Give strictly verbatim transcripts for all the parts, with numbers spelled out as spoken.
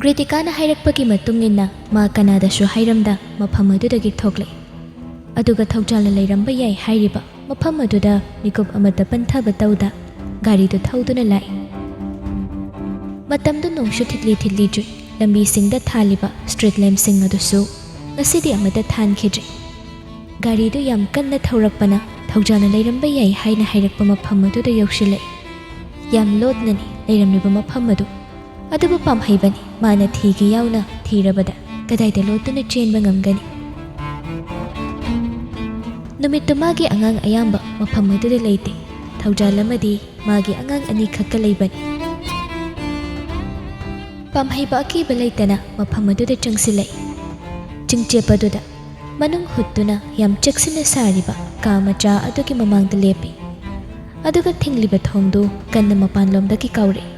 ꯄ꯭ꯔꯤꯇꯤꯀꯥꯅ ꯍꯥꯏꯔꯛꯄꯒꯤ ꯃꯇꯨꯡ ꯏꯟꯅ ꯃꯥ ꯀꯅꯥꯗꯁꯨ ꯍꯥꯏꯔꯝꯗ ꯃꯐꯝ ꯑꯗꯨꯗꯒꯤ ꯊꯣꯛꯂꯛꯏ꯫ ꯑꯗꯨꯒ ꯊꯧꯖꯥꯜꯅ ꯂꯩꯔꯝꯕ ꯌꯥꯏ ꯍꯥꯏꯔꯤꯕ ꯃꯐꯝ ꯑꯗꯨꯗ ꯃꯤꯀꯨꯞ ꯑꯃꯠꯇ ꯄꯟꯊꯕ ꯇꯧꯗ ꯒꯥꯔꯤꯗꯨ ꯊꯧꯗꯨꯅ ꯂꯥꯛꯏ꯫ ꯃꯇꯝꯗꯨ ꯅꯣꯡꯁꯨ ꯊꯤꯠꯂꯤ ꯊꯤꯠꯂꯤ ꯆꯨꯏ꯫ ꯂꯝꯕꯤꯁꯤꯡꯗ ꯊꯥꯜꯂꯤꯕ ꯁ꯭ꯇ꯭ꯔꯤꯠ ꯂꯦꯝꯞꯁꯤꯡ ꯑꯗꯨꯁꯨ ꯉꯁꯤꯗꯤ ꯑꯃꯠꯇ ꯊꯥꯟꯈꯤꯗ꯭ꯔꯦ꯫ ꯒꯥꯔꯤꯗꯨ ꯌꯥꯝ ꯀꯟꯅ ꯊꯧꯔꯛꯄꯅ ꯊꯧꯖꯥꯜꯅ ꯂꯩꯔꯝꯕ ꯌꯥꯏ ꯍꯥꯏꯅ ꯍꯥꯏꯔꯛꯄ ꯃꯐꯝ ꯑꯗꯨꯗ ꯌꯧꯁꯤꯜꯂꯛꯏ꯫ ꯌꯥꯝ ꯂꯣꯠꯅꯅꯤ ꯂꯩꯔꯝꯂꯤꯕ ꯃꯐꯝ ꯑꯗꯨ꯫ ꯑꯗꯨꯕꯨ ꯄꯥꯝꯍꯩꯕꯅꯤ ꯃꯥꯅ ꯊꯤꯒꯦ ꯌꯥꯎꯅ ꯊꯤꯔꯕꯗ ꯀꯗꯥꯏꯗ ꯂꯣꯠꯇꯨꯅ ꯆꯦꯟꯕ ꯉꯝꯒꯅꯤ? ꯅꯨꯃꯤꯠꯇꯨ ꯃꯥꯒꯤ ꯑꯉꯥꯡ ꯑꯌꯥꯝꯕ ꯃꯐꯝ ꯑꯗꯨꯗ ꯂꯩꯇꯦ꯫ ꯊꯧꯖꯥꯜ ꯑꯃꯗꯤ ꯃꯥꯒꯤ ꯑꯉꯥꯡ ꯑꯅꯤꯈꯛꯀ ꯂꯩꯕꯅꯤ꯫ ꯄꯥꯝꯍꯩꯕ ꯑꯀꯤꯕ ꯂꯩꯇꯅ ꯃꯐꯝ ꯑꯗꯨꯗ ꯆꯪꯁꯤꯜꯂꯛꯏ꯫ ꯆꯤꯡꯆꯦꯞ ꯑꯗꯨꯗ ꯃꯅꯨꯡ ꯍꯨꯠꯇꯨꯅ ꯌꯥꯝ ꯆꯦꯛꯁꯤꯟꯅ ꯁꯥꯔꯤꯕ ꯀꯥ ꯃꯆꯥ ꯑꯗꯨꯒꯤ ꯃꯃꯥꯡꯗ ꯂꯦꯞꯄꯤ꯫ ꯑꯗꯨꯒ ꯊꯤꯡꯂꯤꯕ ꯊꯣꯡꯗꯨ ꯀꯟꯅ ꯃꯄꯥꯟꯂꯣꯝꯗꯒꯤ ꯀꯥꯎꯔꯛꯏ꯫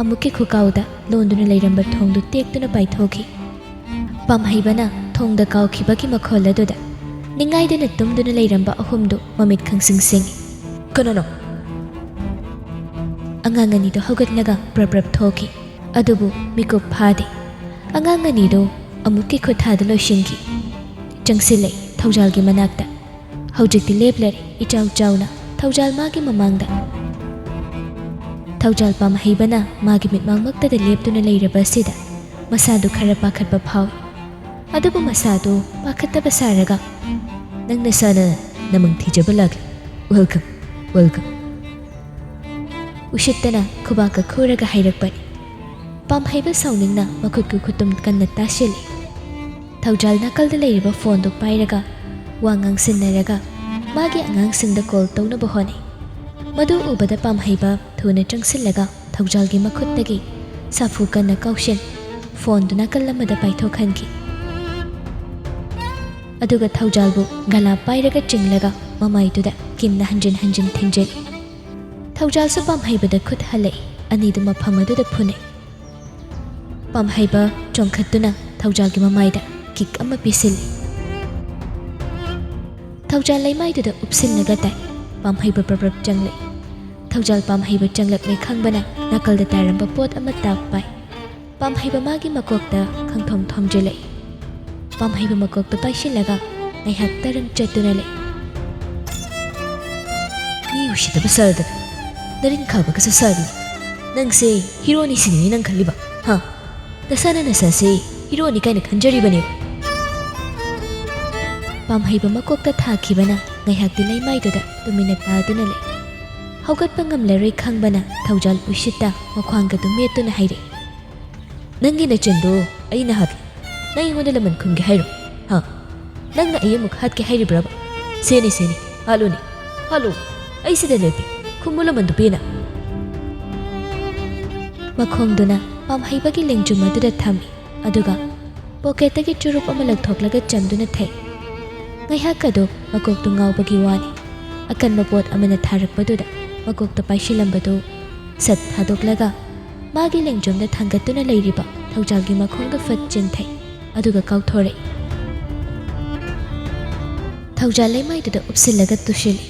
ꯑꯃꯨꯛꯀꯤ ꯈꯨꯀꯥꯎꯗ ꯂꯣꯟꯗꯨꯅ ꯂꯩꯔꯝꯕ ꯊꯣꯡꯗꯨ ꯇꯦꯛꯇꯨꯅ ꯄꯥꯏꯊꯣꯛꯈꯤ꯫ ꯄꯥꯝꯍꯩꯕꯅ ꯊꯣꯡꯗ ꯀꯥꯎꯈꯤꯕꯒꯤ ꯃꯈꯣꯜ ꯑꯗꯨꯗ ꯅꯤꯡꯉꯥꯏꯗꯅ ꯇꯨꯝꯗꯨꯅ ꯂꯩꯔꯝꯕ ꯑꯍꯨꯝꯗꯨ ꯃꯃꯤꯠ ꯈꯪꯁꯤꯡ ꯁꯤꯡꯏ꯫ "ꯀꯅꯥꯅꯣ?" ꯑꯉꯥꯡ ꯑꯅꯤꯗꯨ ꯍꯧꯒꯠꯂꯒ ꯄ꯭ꯔꯞ ꯄ꯭ꯔꯞ ꯊꯣꯛꯈꯤ꯫ ꯑꯗꯨꯕꯨ ꯃꯤꯀꯨꯞ ꯐꯥꯗꯦ꯫ ꯑꯉꯥꯡ ꯑꯅꯤꯗꯨ ꯑꯃꯨꯛꯀꯤ ꯈꯨꯠꯊꯥꯗ ꯂꯣꯏꯁꯤꯟꯈꯤ꯫ ꯆꯪꯁꯤꯜꯂꯛꯏ ꯊꯧꯖꯥꯜꯒꯤ ꯃꯅꯥꯛꯇ꯫ ꯍꯧꯖꯤꯛꯇꯤ ꯂꯦꯞꯂꯔꯦ ꯏꯆꯥꯎ ꯆꯥꯎꯅ ꯊꯧꯖꯥꯜ ꯃꯥꯒꯤ ꯃꯃꯥꯡꯗ꯫ ꯊꯧꯖꯥꯜ ꯄꯥꯝꯍꯩꯕꯅ ꯃꯥꯒꯤ ꯃꯤꯠꯃꯥꯡꯃꯛꯇꯗ ꯂꯦꯞꯇꯨꯅ ꯂꯩꯔꯕ ꯑꯁꯤꯗ ꯃꯁꯥꯗꯨ ꯈꯔ ꯄꯥꯈꯠꯄ ꯐꯥꯎꯏ꯫ ꯑꯗꯨꯕꯨ ꯃꯁꯥꯗꯨ ꯄꯥꯈꯠꯇꯕ ꯁꯥꯔꯒ, "ꯅꯪ ꯅꯁꯥꯅ ꯅꯃꯪ ꯊꯤꯖꯕ ꯂꯥꯛꯂꯤ꯫ Welcome, welcome." ꯎꯁꯤꯠꯇꯅ ꯈꯨꯕꯥꯛꯀ ꯈꯨꯔꯒ ꯍꯥꯏꯔꯛꯄꯅꯤ꯫ ꯄꯥꯝꯍꯩꯕ ꯁꯥꯎꯅꯤꯡꯅ ꯃꯈꯨꯠꯀꯤ ꯈꯨꯇꯨꯝ ꯀꯟꯅ ꯇꯥꯁꯤꯜꯂꯤ꯫ ꯊꯧꯖꯥꯜ ꯅꯥꯀꯜꯗ ꯂꯩꯔꯤꯕ ꯐꯣꯟꯗꯨ ꯄꯥꯏꯔꯒ ꯋꯥ ꯉꯥꯡꯁꯤꯟꯅꯔꯒ ꯃꯥꯒꯤ ꯑꯉꯥꯡꯁꯤꯡꯗ ꯀꯣꯜ ꯇꯧꯅꯕ ꯍꯣꯠꯅꯩ꯫ ꯃꯗꯨ ꯎꯕꯗ ꯄꯥꯝꯍꯩꯕ ꯊꯨꯅ ꯆꯪꯁꯤꯜꯂꯒ ꯊꯧꯖꯥꯜꯒꯤ ꯃꯈꯨꯠꯇꯒꯤ ꯁꯥꯐꯨ ꯀꯟꯅ ꯀꯥꯎꯁꯤꯟ ꯐꯣꯟꯗꯨ ꯅꯥꯀꯜ ꯑꯃꯗ ꯄꯥꯏꯊꯣꯛꯍꯟꯈꯤ꯫ ꯑꯗꯨꯒ ꯊꯧꯖꯥꯜꯕꯨ ꯒꯂꯥ ꯄꯥꯏꯔꯒ ꯆꯤꯡꯂꯒ ꯃꯃꯥꯏꯗꯨꯗ ꯀꯤꯟꯅ ꯍꯟꯖꯤꯟ ꯍꯟꯖꯤꯟ ꯊꯤꯟꯖꯤꯜꯂꯤ꯫ ꯊꯧꯖꯥꯜꯁꯨ ꯄꯥꯝꯍꯩꯕꯗ ꯈꯨꯠ ꯍꯜꯂꯛꯏ꯫ ꯑꯅꯤꯗꯨ ꯃꯐꯝ ꯑꯗꯨꯗ ꯐꯨꯅꯩ꯫ ꯄꯥꯝꯍꯩꯕ ꯆꯣꯡꯈꯠꯇꯨꯅ ꯊꯧꯖꯥꯜꯒꯤ ꯃꯃꯥꯏꯗ ꯀꯤꯛ ꯑꯃ ꯄꯤꯁꯤꯜꯂꯤ꯫ ꯊꯧꯖꯥꯜ ꯂꯩꯃꯥꯏꯗꯨꯗ ꯎꯞꯁꯤꯜꯂꯒ ꯇꯥꯏ꯫ ꯄꯥꯝꯍꯩꯕ ꯄ꯭ꯔꯞ ꯄ꯭ꯔꯞ ꯆꯪꯂꯛꯏ꯫ ꯊꯧꯖꯥꯜ ꯄꯥꯝꯍꯩꯕ ꯆꯪꯂꯛꯂꯦ ꯈꯪꯕꯅ ꯅꯥꯀꯜꯗ ꯇꯥꯔꯝꯕ ꯄꯣꯠ ꯑꯃ ꯇꯥꯞ ꯄꯥꯏ꯫ ꯄꯥꯝꯍꯩꯕ ꯃꯥꯒꯤ ꯃꯀꯣꯛꯇ ꯈꯪꯊꯣꯝ ꯊꯣꯝꯖꯤꯜꯂꯛꯏ꯫ ꯄꯥꯝꯍꯩꯕ ꯃꯀꯣꯛꯇ ꯄꯥꯏꯁꯤꯜꯂꯒ ꯉꯥꯏꯍꯥꯛ ꯇꯔꯪ ꯆꯠꯇꯨꯅ ꯂꯩ꯫ "ꯃꯤ ꯎꯁꯤꯠꯇꯕ ꯁꯥꯗꯅ ꯅꯔꯤꯟ ꯈꯥꯕꯒꯁꯨ ꯁꯥꯔꯤ꯫ ꯅꯪꯁꯦ ꯍꯤꯔꯣꯅꯤ ꯁꯤꯅꯤꯅꯦ ꯅꯪ ꯈꯜꯂꯤꯕ, ꯍꯥ? ꯅꯁꯥꯅ ꯅꯁꯥꯁꯦ ꯍꯤꯔꯣꯅꯤ ꯀꯥꯏꯅ ꯈꯟꯖꯔꯤꯕꯅꯦꯕ?" ꯄꯥꯝꯍꯩꯕ ꯃꯀꯣꯛꯇ ꯊꯥꯈꯤꯕꯅ ꯉꯥꯏꯍꯥꯛꯇꯤ ꯂꯩꯃꯥꯏꯗꯨꯗ ꯇꯨꯃꯤꯟꯅ ꯇꯥꯗꯨꯅ ꯂꯩ꯫ ꯍꯧꯒꯠꯄ ꯉꯝꯂꯔꯣꯏ ꯈꯪꯕꯅ ꯊꯧꯖꯥꯜ ꯎꯏꯁꯤꯠꯇ ꯃꯈ꯭ꯋꯥꯡꯒꯗꯨ ꯃꯦꯠꯇꯨꯅ ꯍꯥꯏꯔꯛꯏ, "ꯅꯪꯒꯤ ꯅꯆꯤꯟꯗꯣ ꯑꯩꯅ ꯍꯥꯠꯂꯦ꯫ ꯅꯪ ꯑꯩꯉꯣꯟꯗ ꯂꯃꯟ ꯈꯨꯝꯒꯦ ꯍꯥꯏꯔꯣ? ꯍꯥ? ꯅꯪꯅ ꯑꯩ ꯑꯃꯨꯛ ꯍꯥꯠꯀꯦ ꯍꯥꯏꯔꯤꯕ꯭ꯔꯕ? ꯁꯦꯅꯦ, ꯁꯦꯅꯦ, ꯍꯥꯠꯂꯨꯅꯦ, ꯍꯥꯠꯂꯨ꯫ ꯑꯩ ꯁꯤꯗ ꯂꯦꯞꯄꯤ꯫ ꯈꯨꯝꯃꯨ ꯂꯃꯟꯗꯨ ꯄꯦꯟꯅ꯫" ꯃꯈꯣꯡꯗꯨꯅ ꯄꯥꯝꯍꯩꯕꯒꯤ ꯂꯦꯡꯖꯨꯝ ꯑꯗꯨꯗ ꯊꯝꯃꯤ꯫ ꯑꯗꯨꯒ ꯄꯣꯀꯦꯠꯇꯒꯤ ꯆꯨꯔꯨꯞ ꯑꯃ ꯂꯧꯊꯣꯛꯂꯒ ꯆꯝꯗꯨꯅ ꯊꯛꯏ꯫ ꯉꯥꯏꯍꯥꯛ ꯑꯗꯨ ꯃꯀꯣꯛꯇꯨ ꯉꯥꯎꯕꯒꯤ ꯋꯥꯅꯤ꯫ ꯑꯀꯟꯕ ꯄꯣꯠ ꯑꯃꯅ ꯊꯥꯔꯛꯄꯗꯨꯗ ꯃꯀꯣꯛꯇ ꯄꯥꯏꯁꯤꯜꯂꯝꯕꯗꯨ ꯁꯠ ꯊꯥꯗꯣꯛꯂꯒ ꯃꯥꯒꯤ ꯂꯦꯡꯖꯨꯝꯗ ꯊꯥꯡꯒꯠꯇꯨꯅ ꯂꯩꯔꯤꯕ ꯊꯧꯖꯥꯜꯒꯤ ꯃꯈꯣꯡꯗ ꯐꯠ ꯆꯤꯟꯊꯩ꯫ ꯑꯗꯨꯒ ꯀꯥꯎꯊꯣꯔꯛꯏ꯫ ꯊꯧꯖꯥꯜ ꯂꯩꯃꯥꯏꯗꯨꯗ ꯎꯞꯁꯤꯜꯂꯒ ꯇꯨꯁꯤꯜꯂꯤ꯫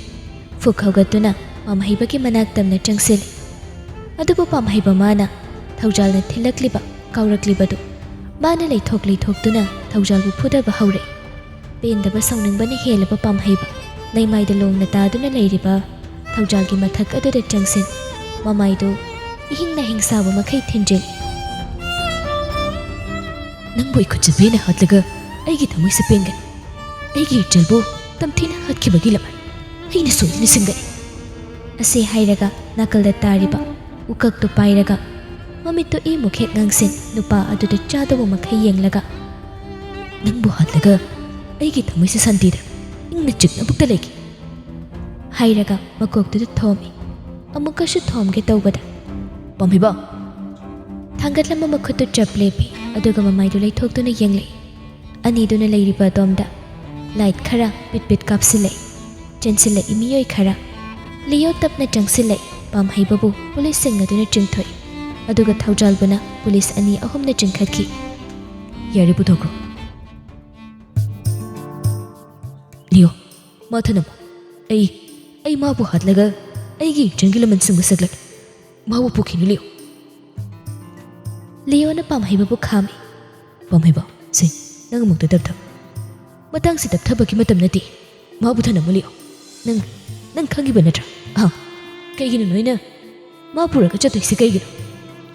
ꯐꯨꯛ ꯍꯧꯒꯠꯇꯨꯅ ꯄꯥꯝꯍꯩꯕꯒꯤ ꯃꯅꯥꯛ ꯇꯝꯅ ꯆꯪꯁꯤꯜꯂꯤ꯫ ꯑꯗꯨꯕꯨ ꯄꯥꯝꯍꯩꯕ ꯃꯥꯅ ꯊꯧꯖꯥꯜꯅ ꯊꯤꯜꯂꯛꯂꯤꯕ, ꯀꯥꯎꯔꯛꯂꯤꯕꯗꯨ ꯃꯥꯅ ꯂꯩꯊꯣꯛ ꯂꯩꯊꯣꯛꯇꯨꯅ ꯊꯧꯖꯥꯜꯕꯨ ꯐꯨꯗꯕ ꯍꯧꯔꯛꯏ꯫ ꯄꯦꯟꯗꯕ ꯁꯥꯎꯅꯤꯡꯕꯅ ꯍꯦꯜꯂꯕ ꯄꯥꯝꯍꯩꯕ ꯂꯩꯃꯥꯏꯗ ꯂꯣꯡꯅ ꯇꯥꯗꯨꯅ ꯂꯩꯔꯤꯕ ꯊꯧꯖꯥꯜꯒꯤ ꯃꯊꯛ ꯑꯗꯨꯗ ꯆꯪꯁꯤꯟ ꯃꯃꯥꯏꯗꯨ ꯏꯍꯤꯡꯅ ꯍꯤꯡꯁꯥꯕ ꯃꯈꯩ ꯊꯤꯟꯖꯤꯜꯂꯤ꯫ "ꯅꯪꯕꯨ ꯑꯩ ꯈꯨꯠꯁꯦ ꯄꯦꯟꯅ ꯍꯥꯠꯂꯒ ꯑꯩꯒꯤ ꯊꯃꯣꯏꯁꯦ ꯄꯦꯟꯒꯅꯤ꯫ ꯑꯩꯒꯤ ꯏꯆꯜꯕꯨ ꯇꯝꯊꯤꯅ ꯍꯥꯠꯈꯤꯕꯒꯤ ꯂꯃꯟ ꯑꯩꯅ ꯁꯣꯏꯗꯅ ꯁꯤꯡꯒꯅꯤ꯫" ꯑꯁꯤ ꯍꯥꯏꯔꯒ ꯅꯥꯀꯜꯗ ꯇꯥꯔꯤꯕ ꯎꯀꯛꯇꯨ ꯄꯥꯏꯔꯒ ꯃꯃꯤꯠꯇꯨ ꯏꯃꯨꯛ ꯍꯦꯛ ꯉꯥꯡꯁꯤꯟ ꯅꯨꯄꯥ ꯑꯗꯨꯗ ꯆꯥꯗꯧꯕ ꯃꯈꯩ ꯌꯦꯡꯂꯒ, "ꯅꯪꯕꯨ ꯍꯥꯠꯂꯒ ꯑꯩꯒꯤ ꯊꯃꯣꯏꯁꯦ ꯁꯥꯟꯇꯤꯗ ꯏꯪꯅ ꯆꯤꯛꯅ ꯕꯨꯛꯇ ꯂꯩꯒꯦ" ꯍꯥꯏꯔꯒ ꯃꯀꯣꯛꯇꯨꯗ ꯊꯣꯝꯃꯤ꯫ ꯑꯃꯨꯛꯀꯁꯨ ꯊꯣꯝꯒꯦ ꯇꯧꯕꯗ, "ꯄꯥꯝꯍꯩꯕ!" ꯊꯥꯡꯒꯠꯂꯝꯕ ꯃꯈꯨꯠꯇꯨ ꯆꯞ ꯂꯦꯞꯄꯤ, ꯑꯗꯨꯒ ꯃꯃꯥꯏꯗꯨ ꯂꯩꯊꯣꯛꯇꯨꯅ ꯌꯦꯡꯂꯛꯏ꯫ ꯑꯅꯤꯗꯨꯅ ꯂꯩꯔꯤꯕ ꯑꯗꯣꯝꯗ ꯂꯥꯏꯠ ꯈꯔ ꯄꯤꯠ ꯄꯤꯠ ꯀꯥꯞꯁꯤꯜꯂꯛꯏ꯫ ꯆꯦꯟꯁꯤꯜꯂꯛꯏ ꯃꯤꯑꯣꯏ ꯈꯔ꯫ ꯂꯤꯑꯣ ꯇꯞꯅ ꯆꯪꯁꯤꯜꯂꯛꯏ꯫ ꯄꯥꯝꯍꯩꯕꯕꯨ ꯄꯨꯂꯤꯁꯁꯤꯡ ꯑꯗꯨꯅ ꯆꯤꯡꯊꯣꯛꯏ, ꯑꯗꯨꯒ ꯊꯧꯖꯥꯜꯕꯨꯅ ꯄꯨꯂꯤꯁ ꯑꯅꯤ ꯑꯍꯨꯝꯅ ꯆꯤꯡꯈꯠꯈꯤ꯫ "ꯌꯥꯔꯦ, ꯄꯨꯊꯣꯛꯈ꯭ꯔꯣ꯫" "ꯂꯤꯑꯣ, ꯃꯥ ꯊꯅꯝꯃꯣ꯫ ꯑꯩ, ꯑꯩ ꯃꯥꯕꯨ ꯍꯥꯠꯂꯒ ꯑꯩꯒꯤ ꯏꯆꯟꯒꯤ ꯂꯃꯟ ꯁꯨꯝꯕ ꯁꯛꯂꯒꯦ꯫ ꯃꯥꯕꯨ ꯄꯨꯈꯤꯅꯨ, ꯂꯤꯑꯣ꯫" ꯂꯤꯌꯣꯅ ꯄꯥꯝꯍꯩꯕꯕꯨ ꯈꯥꯝꯃꯤ꯫ "ꯄꯥꯝꯍꯩꯕ, ꯁꯦ, ꯅꯪ ꯑꯃꯨꯛꯇ ꯇꯞꯊꯧ꯫ ꯃꯇꯥꯡꯁꯤ ꯇꯞꯊꯕꯒꯤ ꯃꯇꯝ ꯅꯠꯇꯦ꯫ ꯃꯥꯕꯨ ꯊꯅꯝꯃꯨ, ꯂꯤꯌꯣ꯫ ꯅꯪ, ꯅꯪ ꯈꯪꯉꯤꯕ ꯅꯠꯇ꯭ꯔꯥ? ꯑꯍ, ꯀꯩꯒꯤꯅꯣ ꯅꯣꯏꯅ ꯃꯥ ꯄꯨꯔꯒ ꯆꯠꯇꯣꯏꯁꯦ ꯀꯩꯒꯤꯅꯣ?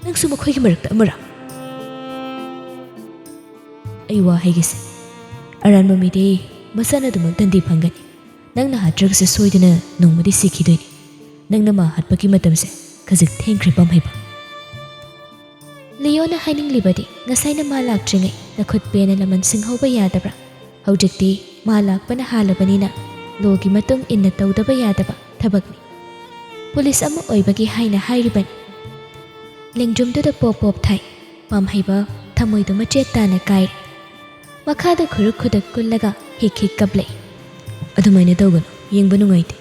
ꯅꯪꯁꯨ ꯃꯈꯣꯏꯒꯤ ꯃꯔꯛꯇ ꯑꯃꯔꯥ?" "ꯑꯩ ꯋꯥ ꯍꯥꯏꯒꯦꯁꯦ, ꯑꯔꯥꯟꯕ ꯃꯤꯗꯤ ꯃꯁꯥꯅ ꯑꯗꯨꯃꯛ ꯗꯟꯗꯤ ꯐꯪꯒꯅꯤ꯫ ꯅꯪꯅ ꯍꯥꯠꯇ꯭ꯔꯒꯁꯨ ꯁꯣꯏꯗꯅ ꯅꯣꯡꯃꯗꯤ ꯁꯤꯈꯤꯗꯣꯏꯅꯤ꯫ ꯅꯪꯅ ꯃꯥ ꯍꯥꯠꯄꯒꯤ ꯃꯇꯝꯁꯦ ꯈꯖꯤꯛ ꯊꯦꯡꯈ꯭ꯔꯦ, ꯄꯥꯝꯍꯩꯕ꯫" ꯂꯤꯌꯣꯅ ꯍꯥꯏꯅꯤꯡꯂꯤꯕꯗꯤ, ꯉꯁꯥꯏꯅ ꯃꯥ ꯂꯥꯛꯇ꯭ꯔꯤꯉꯩ ꯅꯈꯨꯠ ꯄꯦꯟꯅ ꯂꯃꯟ ꯁꯤꯡꯍꯧꯕ ꯌꯥꯗꯕ꯭ꯔꯥ? ꯍꯧꯖꯤꯛꯇꯤ ꯃꯥ ꯂꯥꯛꯄꯅ ꯍꯥꯜꯂꯕꯅꯤꯅ ꯂꯣꯒꯤ ꯃꯇꯨꯡ ꯏꯟꯅ ꯇꯧꯗꯕ ꯌꯥꯗꯕ ꯊꯕꯛꯅꯤ꯫ ꯄꯨꯂꯤꯁ ꯑꯃ ꯑꯣꯏꯕꯒꯤ ꯍꯥꯏꯅ ꯍꯥꯏꯔꯤꯕꯅꯤ꯫ ꯂꯦꯡꯗ꯭ꯔꯨꯝꯗꯨꯗ ꯄꯣꯞ ꯄꯣꯞ ꯊꯥꯏ꯫ ꯄꯥꯝꯍꯩꯕ ꯊꯃꯣꯏꯗꯨ ꯃꯆꯦꯠ ꯇꯥꯅ ꯀꯥꯏꯔꯦ꯫ ꯃꯈꯥꯗ ꯈꯨꯔꯨꯛ ꯈꯨꯗꯛ ꯀꯨꯜꯂꯒ ꯍꯤꯛ ꯍꯤꯛ ꯀꯞꯂꯛꯏ꯫ "ꯑꯗꯨꯃꯥꯏꯅ ꯇꯧꯒꯅꯨ, ꯌꯦꯡꯕ ꯅꯨꯡꯉꯥꯏꯇꯦ꯫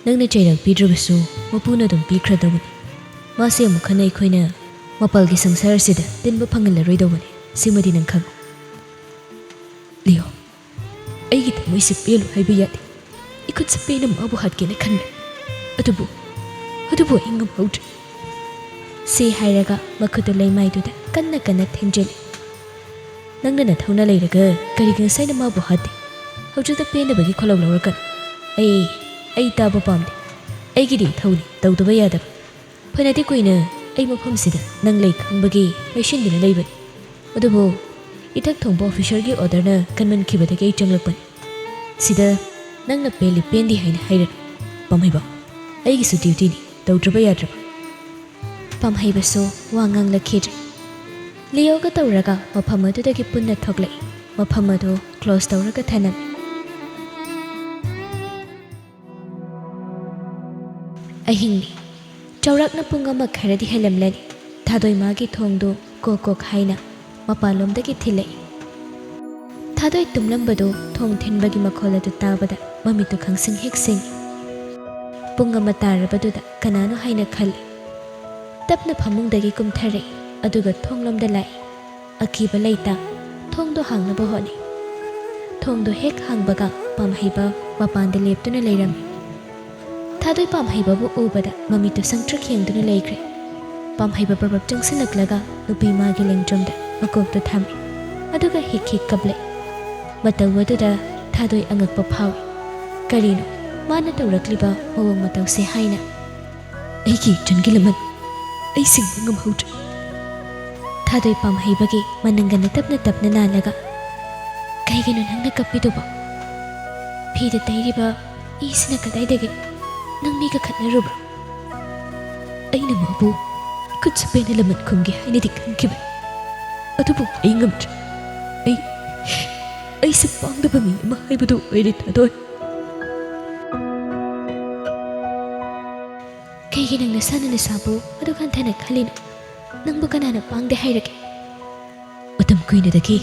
ꯅꯪꯅ ꯆꯩꯔꯥꯛ ꯄꯤꯗ꯭ꯔꯕꯁꯨ ꯃꯄꯨꯅ ꯑꯗꯨꯝ ꯄꯤꯈ꯭ꯔꯗꯧꯕꯅꯤ꯫ ꯃꯥꯁꯦ ꯑꯃꯨꯛ ꯍꯟꯅ ꯑꯩꯈꯣꯏꯅ ꯃꯄꯥꯜꯒꯤ ꯁꯪꯁꯥꯔꯁꯤꯗ ꯇꯤꯟꯕ ꯐꯪꯍꯜꯂꯔꯣꯏꯗꯧꯕꯅꯤ꯫ ꯁꯤꯃꯗꯤ ꯅꯪ ꯈꯪꯉꯨ꯫" "ꯂꯤꯌꯣ, ꯑꯩꯒꯤ ꯊꯃꯣꯏꯁꯦ ꯄꯦꯜꯂꯨ ꯍꯥꯏꯕ ꯌꯥꯗꯦ꯫ ꯏꯈꯨꯠꯁꯦ ꯄꯦꯟꯅ ꯃꯥꯕꯨ ꯍꯥꯠꯀꯦꯅ ꯈꯟꯂꯦ꯫ ꯑꯗꯨꯕꯨ, ꯑꯗꯨꯕꯨ ꯑꯩ ꯉꯝꯍꯧꯗ꯭ꯔꯦ꯫" ꯁꯤ ꯍꯥꯏꯔꯒ ꯃꯈꯨꯠꯇꯨ ꯂꯩꯃꯥꯏꯗꯨꯗ ꯀꯟꯅ ꯀꯟꯅ ꯊꯦꯡꯖꯤꯜꯂꯤ꯫ "ꯅꯪꯅ ꯅꯊꯧꯅ ꯂꯩꯔꯒ ꯀꯔꯤꯒꯤ ꯉꯁꯥꯏꯅ ꯃꯥꯕꯨ ꯍꯥꯠꯇꯦ? ꯍꯧꯖꯤꯛꯇ ꯄꯦꯟꯅꯕꯒꯤ ꯈꯣꯜꯂꯥꯎ ꯂꯧꯔꯛꯀꯅꯨ꯫ ꯑꯩ, ꯑꯩ ꯇꯥꯕ ꯄꯥꯝꯗꯦ꯫ ꯑꯩꯒꯤꯗꯤ ꯏꯊꯧꯅꯤ, ꯇꯧꯗꯕ ꯌꯥꯗꯕ꯫ ꯐꯅꯗꯤ ꯀꯨꯏꯅ ꯑꯩ ꯃꯐꯝꯁꯤꯗ ꯅꯪ ꯂꯩ ꯈꯪꯕꯒꯤ ꯂꯩꯁꯤꯟꯗꯨꯅ ꯂꯩꯕꯅꯤ꯫ ꯑꯗꯨꯕꯨ ꯏꯊꯛ ꯊꯣꯡꯕ ꯑꯣꯐꯤꯁꯔꯒꯤ ꯑꯣꯔꯗꯔꯅ ꯀꯟꯃꯟꯈꯤꯕꯗꯒꯤ ꯑꯩ ꯆꯪꯂꯛꯄꯅꯤ꯫ ꯁꯤꯗ ꯅꯪꯅ ꯄꯦꯜꯂꯤ ꯄꯦꯟꯗꯦ ꯍꯥꯏꯅ ꯍꯥꯏꯔꯅꯨ, ꯄꯥꯝꯍꯩꯕ꯫ ꯑꯩꯒꯤꯁꯨ ꯗ꯭ꯌꯨꯇꯤꯅꯤ, ꯇꯧꯗ꯭ꯔꯕ ꯌꯥꯗ꯭ꯔꯕ꯫" ꯄꯥꯝꯍꯩꯕꯁꯨ ꯋꯥ ꯉꯥꯡꯂꯛꯈꯤꯗ꯭ꯔꯦ꯫ ꯂꯤꯌꯣꯒ ꯇꯧꯔꯒ ꯃꯐꯝ ꯑꯗꯨꯗꯒꯤ ꯄꯨꯟꯅ ꯊꯣꯛꯂꯛꯏ꯫ ꯃꯐꯝ ꯑꯗꯨ ꯀ꯭ꯂꯣꯖ ꯇꯧꯔꯒ ꯊꯅꯝꯃꯤ꯫ ꯑꯍꯤꯡꯅꯤ꯫ ꯆꯥꯎꯔꯥꯛꯅ ꯄꯨꯡ ꯑꯃ ꯈꯔꯗꯤ ꯍꯦꯜꯂꯝꯂꯅꯤ꯫ ꯊꯥꯗꯣꯏ ꯃꯥꯒꯤ ꯊꯣꯡꯗꯨ ꯀꯣꯛ ꯀꯣꯛ ꯍꯥꯏꯅ ꯃꯄꯥꯟꯂꯣꯝꯗꯒꯤ ꯊꯤꯜꯂꯛꯏ꯫ ꯊꯥꯗꯣꯏ ꯇꯨꯝꯂꯝꯕꯗꯨ ꯊꯣꯡ ꯊꯤꯟꯕꯒꯤ ꯃꯈꯣꯜ ꯑꯗꯨ ꯇꯥꯕꯗ ꯃꯃꯤꯠꯇꯨ ꯈꯪꯁꯤꯡ ꯍꯦꯛ ꯁꯤꯡꯏ꯫ ꯄꯨꯡ ꯑꯃ ꯇꯥꯔꯕꯗꯨꯗ ꯀꯅꯥꯅꯣ ꯍꯥꯏꯅ ꯈꯜꯂꯤ꯫ ꯇꯞꯅ ꯐꯃꯨꯡꯗꯒꯤ ꯀꯨꯝꯊꯔꯛꯏ, ꯑꯗꯨꯒ ꯊꯣꯡꯂꯣꯝꯗ ꯂꯥꯛꯏ꯫ ꯑꯀꯤꯕ ꯂꯩꯇ ꯊꯣꯡꯗꯣ ꯍꯥꯡꯅꯕ ꯍꯣꯠꯅꯩ꯫ ꯊꯣꯡꯗꯣ ꯍꯦꯛ ꯍꯥꯡꯕꯒ ꯄꯥꯝꯍꯩꯕ ꯃꯄꯥꯟꯗ ꯂꯦꯞꯇꯨꯅ ꯂꯩꯔꯝꯃꯤ꯫ ꯊꯥꯗꯣꯏ ꯄꯥꯝꯍꯩꯕꯕꯨ ꯎꯕꯗ ꯃꯃꯤꯠꯇꯨ ꯁꯪꯇ꯭ꯔꯤꯛ ꯌꯦꯡꯗꯨꯅ ꯂꯩꯈ꯭ꯔꯦ꯫ ꯄꯥꯝꯍꯩꯕ ꯄꯔꯞ ꯆꯪꯁꯤꯜꯂꯛꯂꯒ ꯅꯨꯄꯤ ꯃꯥꯒꯤ ꯂꯦꯡꯖꯨꯝꯗ ꯃꯀꯣꯛꯇꯨ ꯊꯝꯃꯤ꯫ ꯑꯗꯨꯒ ꯍꯤꯛ ꯍꯤꯛ ꯀꯞꯂꯛꯏ꯫ ꯃꯇꯧ ꯑꯗꯨꯗ ꯊꯥꯗꯣꯏ ꯑꯉꯛꯄ ꯐꯥꯎꯏ꯫ ꯀꯔꯤꯅꯣ ꯃꯥꯅ ꯇꯧꯔꯛꯂꯤꯕ ꯃꯑꯣꯡ ꯃꯇꯧꯁꯦ ꯍꯥꯏꯅ? "ꯑꯩꯒꯤ ꯏꯆꯟꯒꯤ ꯂꯃꯟ ꯑꯩ ꯁꯤꯡꯕ ꯉꯝꯍꯧꯗ꯭ꯔꯦ꯫" ꯊꯥꯗꯣꯏ ꯄꯥꯝꯍꯩꯕꯒꯤ ꯃꯅꯪꯒꯟꯅ ꯇꯞꯅ ꯇꯞꯅ ꯅꯥꯜꯂꯒ, "ꯀꯩꯒꯤꯅꯣ ꯅꯪꯅ ꯀꯞꯄꯤꯗꯨꯕꯣ? ꯐꯤꯗ ꯇꯩꯔꯤꯕ ꯏꯁꯤꯅ ꯀꯗꯥꯏꯗꯒꯤ? ꯅꯪ ꯃꯤꯒ ꯈꯠꯅꯔꯨꯕ꯭ꯔꯣ?" "ꯑꯩꯅ ꯃꯥꯕꯨ ꯏꯈꯨꯠ ꯁꯨꯄꯦꯟꯅ ꯂꯃꯟ ꯈꯨꯝꯒꯦ ꯍꯥꯏꯅꯗꯤ ꯈꯟꯈꯤꯕꯅꯤ꯫ ꯑꯗꯨꯕꯨ ꯑꯩ ꯉꯝꯗ꯭ꯔꯦ꯫ ꯑꯩ, ꯑꯩꯁꯦ ꯄꯥꯡꯗꯕ ꯃꯤ ꯑꯃ ꯍꯥꯏꯕꯗꯨ ꯑꯣꯏꯔꯦ, ꯊꯥꯗꯣꯏ꯫" "ꯀꯩꯒꯤ ꯅꯪ ꯅꯁꯥꯅ ꯅꯁꯥꯕꯨ ꯑꯗꯨꯛ ꯍꯟꯊꯅ ꯈꯜꯂꯤꯅꯣ? ꯅꯪꯕꯨ ꯀꯅꯥꯅ ꯄꯥꯡꯗꯦ ꯍꯥꯏꯔꯒꯦ?" "ꯃꯇꯝ ꯀꯨꯏꯅꯗꯒꯤ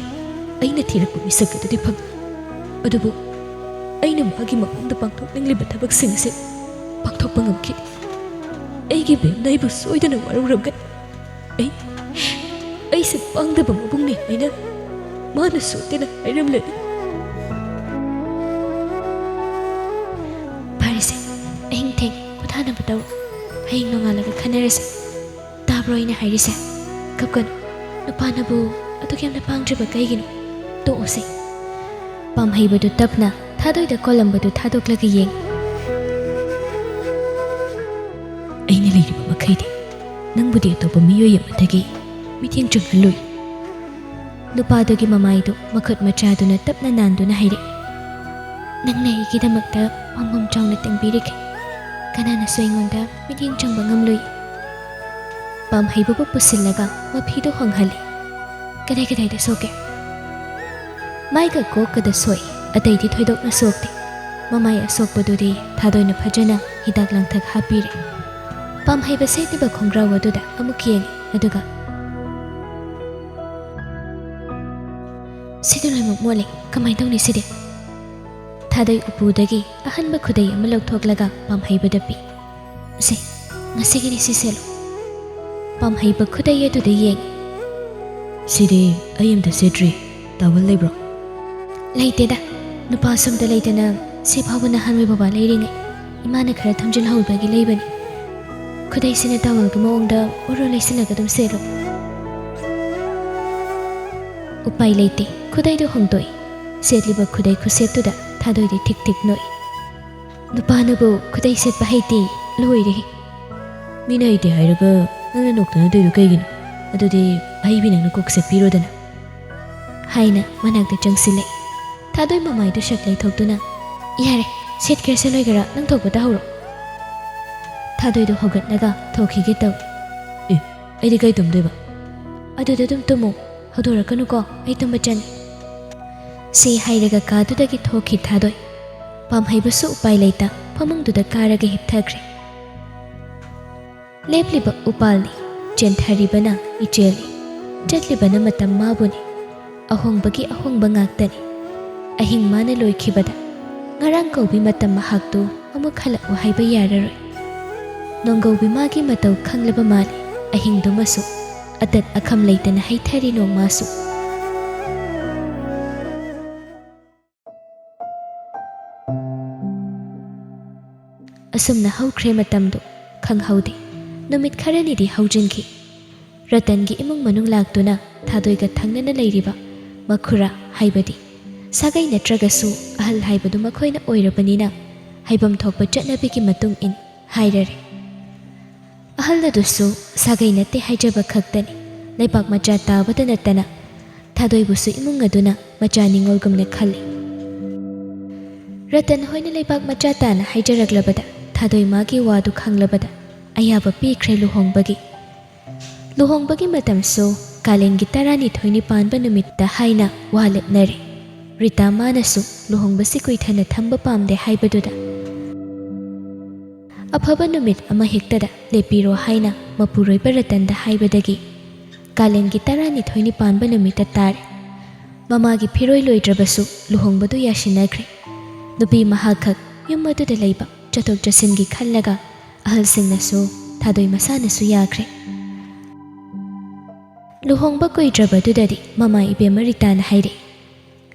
ꯑꯩꯅ ꯊꯤꯔꯛꯄ ꯃꯤꯁꯛ ꯑꯗꯨꯗꯤ ꯐꯪꯉꯤ꯫ ꯑꯗꯨꯕꯨ ꯑꯩꯅ ꯃꯥꯒꯤ ꯃꯃꯥꯡꯗ ꯄꯥꯡꯊꯣꯛꯅꯤꯡꯂꯤꯕ ꯊꯕꯛꯁꯤꯡ ꯑꯁꯤ ꯄꯥꯡꯊꯣꯛꯄ ꯉꯝꯈꯤꯗꯦ꯫ ꯑꯩꯒꯤ ꯕꯦꯝꯅ ꯑꯩꯕꯨ ꯁꯣꯏꯗꯅ ꯋꯥꯔꯧꯔꯝꯒꯅꯤ꯫ ꯑꯩ, ꯑꯩꯁꯦ ꯄꯥꯡꯗꯕ ꯃꯕꯨꯡꯅꯤ ꯍꯥꯏꯅ ꯃꯥꯅ ꯁꯣꯏꯗꯅ ꯍꯥꯏꯔꯝꯂꯅꯤ꯫" "ꯐꯔꯦꯁꯦ, ꯑꯍꯤꯡ ꯊꯦꯡ, ꯄꯣꯊꯥꯅꯕ ꯇꯧꯔꯣ꯫ ꯍꯌꯦꯡ ꯅꯣꯡꯉꯥꯜꯂꯒ ꯈꯟꯅꯔꯁꯦ꯫ ꯇꯥꯕ꯭ꯔꯣ ꯑꯩꯅ ꯍꯥꯏꯔꯤꯁꯦ? ꯀꯞꯀꯅꯨ꯫ ꯅꯨꯄꯥꯅꯕꯨ ꯑꯗꯨꯛ ꯌꯥꯝꯅ ꯄꯥꯡꯗ꯭ꯔꯤꯕ ꯀꯩꯒꯤꯅꯣ? ꯇꯣꯛꯑꯣꯁꯦ꯫" ꯄꯥꯝꯍꯩꯕꯗꯨ ꯇꯞꯅ ꯊꯥꯗꯣꯏꯗ ꯀꯣꯜꯂꯝꯕꯗꯨ ꯊꯥꯗꯣꯛꯂꯒ ꯌꯦꯡ꯫ "ꯑꯩꯅ ꯂꯩꯔꯤꯕ ꯃꯈꯩꯗꯤ ꯅꯪꯕꯨꯗꯤ ꯑꯇꯣꯞꯄ ꯃꯤꯑꯣꯏ ꯑꯃꯗꯒꯤ ꯃꯤꯠꯌꯦꯡ ꯆꯪꯍꯜꯂꯣꯏ꯫" ꯅꯨꯄꯥꯗꯨꯒꯤ ꯃꯃꯥꯏꯗꯨ ꯃꯈꯨꯠ ꯃꯆꯥꯗꯨꯅ ꯇꯞꯅ ꯅꯥꯟꯗꯨꯅ ꯍꯥꯏꯔꯛꯏ꯫ "ꯅꯪꯅ ꯑꯩꯒꯤꯗꯃꯛꯇ ꯄꯥꯝꯕꯣꯝ ꯆꯥꯎꯅ ꯇꯦꯡꯕꯤꯔꯤꯈꯩ ꯀꯅꯥꯅꯁꯨ ꯑꯩꯉꯣꯟꯗ ꯃꯤꯠꯌꯦꯡ ꯆꯪꯕ ꯉꯝꯂꯣꯏ꯫" ꯄꯥꯝꯍꯩꯕꯕꯨ ꯄꯨꯁꯤꯜꯂꯒ ꯃꯐꯤꯗꯨ ꯍꯣꯡꯍꯜꯂꯤ꯫ "ꯀꯗꯥꯏ ꯀꯗꯥꯏꯗ ꯁꯣꯛꯀꯦ?" "ꯃꯥꯏꯒ ꯀꯣꯛꯀꯗ ꯁꯣꯛꯏ, ꯑꯇꯩꯗꯤ ꯊꯣꯏꯗꯣꯛꯅ ꯁꯣꯛꯇꯦ꯫" ꯃꯃꯥꯏ ꯑꯁꯣꯛꯄꯗꯨꯗꯤ ꯊꯥꯗꯣꯏꯅ ꯐꯖꯅ ꯍꯤꯗꯥꯛ ꯂꯥꯡꯊꯛ ꯍꯥꯞꯄꯤꯔꯦ꯫ ꯄꯥꯝꯍꯩꯕ ꯁꯦꯠꯂꯤꯕ ꯈꯣꯡꯒ꯭ꯔꯥꯎ ꯑꯗꯨꯗ ꯑꯃꯨꯛ ꯌꯦꯡꯉꯤ, ꯑꯗꯨꯒ, "ꯁꯤꯗꯤ ꯂꯣꯏꯅꯃꯛ ꯃꯣꯠꯂꯦ, ꯀꯃꯥꯏꯅ ꯇꯧꯅꯤ ꯁꯤꯗꯤ?" ꯊꯥꯗꯣꯏ ꯎꯄꯨꯗꯒꯤ ꯑꯍꯟꯕ ꯈꯨꯗꯩ ꯑꯃ ꯂꯧꯊꯣꯛꯂꯒ ꯄꯥꯝꯍꯩꯕꯗ ꯄꯤ꯫ "ꯁꯦ, ꯉꯁꯤꯒꯤꯗꯤ ꯁꯤ ꯁꯦꯠꯂꯣ꯫" ꯄꯥꯝꯍꯩꯕ ꯈꯨꯗꯩ ꯑꯗꯨꯗ ꯌꯦꯡꯉꯤ꯫ "ꯁꯤꯗꯤ ꯑꯩ ꯑꯝꯇ ꯁꯦꯠꯇ꯭ꯔꯤ꯫ ꯇꯥꯋꯜ ꯂꯩꯕ꯭ꯔꯣ?" "ꯂꯩꯇꯦꯗ꯫ ꯅꯨꯄꯥꯁꯨ ꯑꯝꯇ ꯂꯩꯇꯅ ꯁꯤ ꯐꯥꯎꯕ ꯅꯍꯥꯟꯋꯥꯏ ꯕꯕꯥ ꯂꯩꯔꯤꯉꯩ ꯏꯃꯥꯅ ꯈꯔ ꯊꯝꯖꯤꯜꯍꯧꯕꯒꯤ ꯂꯩꯕꯅꯤ꯫" ꯈꯨꯗꯩꯁꯤꯅ ꯇꯥꯋꯦꯜꯒꯤ ꯃꯑꯣꯡꯗ ꯎꯔꯨ ꯂꯩꯁꯤꯜꯂꯒ ꯑꯗꯨꯝ ꯁꯦꯠꯂꯨ꯫ ꯎꯄꯥꯏ ꯂꯩꯇꯦ, ꯈꯨꯗꯩꯗꯨ ꯍꯣꯡꯗꯣꯛꯏ꯫ ꯁꯦꯠꯂꯤꯕ ꯈꯨꯗꯩ ꯈꯨꯁꯦꯠꯇꯨꯗ ꯊꯥꯗꯣꯏꯗꯤ ꯊꯤꯛ ꯊꯤꯛ ꯅꯣꯛꯏ꯫ "ꯅꯨꯄꯥꯅꯕꯨ ꯈꯨꯗꯩ ꯁꯦꯠꯄ ꯍꯩꯇꯦ, ꯂꯣꯏꯔꯦ!" "ꯃꯤꯅ ꯍꯩꯇꯦ ꯍꯥꯏꯔꯒ ꯅꯪꯅ ꯅꯣꯛꯇꯅ ꯇꯧꯔꯤꯗꯨ ꯀꯩꯒꯤꯅꯣ? ꯑꯗꯨꯗꯤ ꯑꯍꯩꯕꯤ ꯅꯪꯅ ꯀꯣꯛ ꯁꯦꯠꯄꯤꯔꯣꯗꯅ," ꯍꯥꯏꯅ ꯃꯅꯥꯛꯇ ꯆꯪꯁꯤꯜꯂꯛꯏ꯫ ꯊꯥꯗꯣꯏ ꯃꯃꯥꯏꯗꯨ ꯁꯛ ꯂꯩꯊꯣꯛꯇꯨꯅ, "ꯌꯥꯔꯦ, ꯁꯦꯠꯀꯦꯔꯥ ꯁꯦꯠꯂꯣꯏꯒꯦꯔꯥ ꯅꯪ ꯊꯣꯛꯄ ꯇꯧꯍꯧꯔꯣ꯫" ꯊꯥꯗꯣꯏꯗꯨ ꯍꯧꯒꯠꯂꯒ ꯊꯣꯛꯈꯤꯒꯦ ꯇꯧꯏ꯫ "ꯑꯦ, ꯑꯩꯗꯤ ꯀꯩ ꯇꯨꯝꯗꯣꯏꯕ?" "ꯑꯗꯨꯗ ꯑꯗꯨꯝ ꯇꯨꯝꯃꯣ, ꯍꯧꯗꯣꯔꯛꯀꯅꯨꯀꯣ, ꯑꯩ ꯇꯨꯝꯕ ꯆꯪꯉꯤ꯫" ꯁꯤ ꯍꯥꯏꯔꯒ ꯀꯥꯗꯨꯗꯒꯤ ꯊꯣꯛꯈꯤ ꯊꯥꯗꯣꯏ꯫ ꯄꯥꯝꯍꯩꯕꯁꯨ ꯎꯄꯥꯏ ꯂꯩꯇ ꯐꯃꯨꯡꯗꯨꯗ ꯀꯥꯔꯒ ꯍꯤꯞꯊꯈ꯭ꯔꯦ꯫ ꯂꯦꯞꯂꯤꯕ ꯎꯄꯥꯜꯅꯤ, ꯆꯦꯟꯊꯔꯤꯕꯅ ꯏꯆꯦꯜꯅꯤ, ꯆꯠꯂꯤꯕꯅ ꯃꯇꯝ ꯃꯥꯕꯨꯅꯤ꯫ ꯑꯍꯣꯡꯕꯒꯤ ꯑꯍꯣꯡꯕ ꯉꯥꯛꯇꯅꯤ꯫ ꯑꯍꯤꯡ ꯃꯥꯅ ꯂꯣꯏꯈꯤꯕꯗ ꯉꯔꯥꯡ ꯀꯧꯕꯤ ꯃꯇꯝ ꯃꯍꯥꯛꯇꯨ ꯑꯃꯨꯛ ꯍꯜꯂꯛꯎ ꯍꯥꯏꯕ ꯌꯥꯔꯔꯣꯏ꯫ ꯅꯣꯡꯒꯧꯕꯤ ꯃꯥꯒꯤ ꯃꯇꯧ ꯈꯪꯂꯕ ꯃꯥꯜꯂꯤ꯫ ꯑꯍꯤꯡꯗꯨꯃꯁꯨ ꯑꯇꯠ ꯑꯈꯝ ꯂꯩꯇꯅ ꯍꯩꯊꯔꯤ ꯅꯣꯡꯃꯁꯨ꯫ ꯑꯁꯨꯝꯅ ꯍꯧꯈ꯭ꯔꯦ ꯃꯇꯝꯗꯨ, ꯈꯪꯍꯧꯗꯦ꯫ ꯅꯨꯃꯤꯠ ꯈꯔꯅꯤꯗꯤ ꯍꯧꯖꯤꯟꯈꯤ꯫ ꯔꯇꯟꯒꯤ ꯏꯃꯨꯡ ꯃꯅꯨꯡ ꯂꯥꯛꯇꯨꯅ ꯊꯥꯗꯣꯏꯒ ꯊꯪꯅꯅ ꯂꯩꯔꯤꯕ ꯃꯈꯨꯔꯥ, ꯍꯥꯏꯕꯗꯤ ꯁꯥꯒꯩ ꯅꯠꯇ꯭ꯔꯒꯁꯨ ꯑꯍꯜ ꯍꯥꯏꯕꯗꯨ ꯃꯈꯣꯏꯅ ꯑꯣꯏꯔꯕꯅꯤꯅ, ꯍꯥꯏꯐꯝ ꯊꯣꯛꯄ ꯆꯠꯅꯕꯤꯒꯤ ꯃꯇꯨꯡ ꯏꯟ ꯍꯥꯏꯔꯔꯦ꯫ ꯑꯍꯜ ꯑꯗꯨꯁꯨ ꯁꯥꯒꯩ ꯅꯠꯇꯦ ꯍꯥꯏꯖꯕ ꯈꯛꯇꯅꯤ꯫ ꯂꯩꯕꯥꯛ ꯃꯆꯥ ꯇꯥꯕꯗ ꯅꯠꯇꯅ ꯊꯥꯗꯣꯏꯕꯨꯁꯨ ꯏꯃꯨꯡ ꯑꯗꯨꯅ ꯃꯆꯥ ꯅꯤꯉꯣꯜꯒꯨꯝꯅ ꯈꯜꯂꯤ꯫ ꯔꯇꯟ ꯍꯣꯏꯅ ꯂꯩꯕꯥꯛ ꯃꯆꯥ ꯇꯥꯅ ꯍꯥꯏꯖꯔꯛꯂꯕꯗ ꯊꯥꯗꯣꯏ ꯃꯥꯒꯤ ꯋꯥꯗꯨ ꯈꯪꯂꯕꯗ ꯑꯌꯥꯕ ꯄꯤꯈ꯭ꯔꯦ ꯂꯨꯍꯣꯡꯕꯒꯤ꯫ ꯂꯨꯍꯣꯡꯕꯒꯤ ꯃꯇꯝꯁꯨ ꯀꯥꯂꯦꯟꯒꯤ ꯇꯔꯥꯅꯤꯊꯣꯏꯅꯤ ꯄꯥꯟꯕ ꯅꯨꯃꯤꯠꯇ ꯍꯥꯏꯅ ꯋꯥ ꯂꯦꯞꯅꯔꯦ꯫ ꯔꯤꯇꯥ ꯃꯥꯅꯁꯨ ꯂꯨꯍꯣꯡꯕꯁꯤ ꯀꯨꯏꯊꯅ ꯊꯝꯕ ꯄꯥꯝꯗꯦ ꯍꯥꯏꯕꯗꯨꯗ, ꯑꯐꯕ ꯅꯨꯃꯤꯠ ꯑꯃ ꯍꯦꯛꯇꯗ ꯂꯦꯞꯄꯤꯔꯣ ꯍꯥꯏꯅ ꯃꯄꯨꯔꯣꯏꯕ ꯔꯇꯟꯗ ꯍꯥꯏꯕꯗꯒꯤ ꯀꯥꯂꯦꯟꯒꯤ ꯇꯔꯥꯅꯤꯊꯣꯏꯅꯤ ꯄꯥꯟꯕ ꯅꯨꯃꯤꯠꯇ ꯇꯥꯔꯦ꯫ ꯃꯃꯥꯒꯤ ꯐꯤꯔꯣꯏ ꯂꯣꯏꯗ꯭ꯔꯕꯁꯨ ꯂꯨꯍꯣꯡꯕꯗꯨ ꯌꯥꯁꯤꯟꯅꯈ꯭ꯔꯦ꯫ ꯅꯨꯄꯤ ꯃꯍꯥꯛꯈꯛ ꯌꯨꯝ ꯑꯗꯨꯗ ꯂꯩꯕ, ꯆꯠꯊꯣꯛ ꯆꯠꯁꯤꯟꯒꯤ ꯈꯜꯂꯒ ꯑꯍꯜꯁꯤꯡꯅꯁꯨ ꯊꯥꯗꯣꯏ ꯃꯁꯥꯅꯁꯨ ꯌꯥꯈ꯭ꯔꯦ꯫ ꯂꯨꯍꯣꯡꯕ ꯀꯨꯏꯗ꯭ꯔꯕꯗꯨꯗꯗꯤ ꯃꯃꯥ ꯏꯕꯦꯝꯃ ꯔꯤꯇꯥꯅ ꯍꯥꯏꯔꯛꯏ,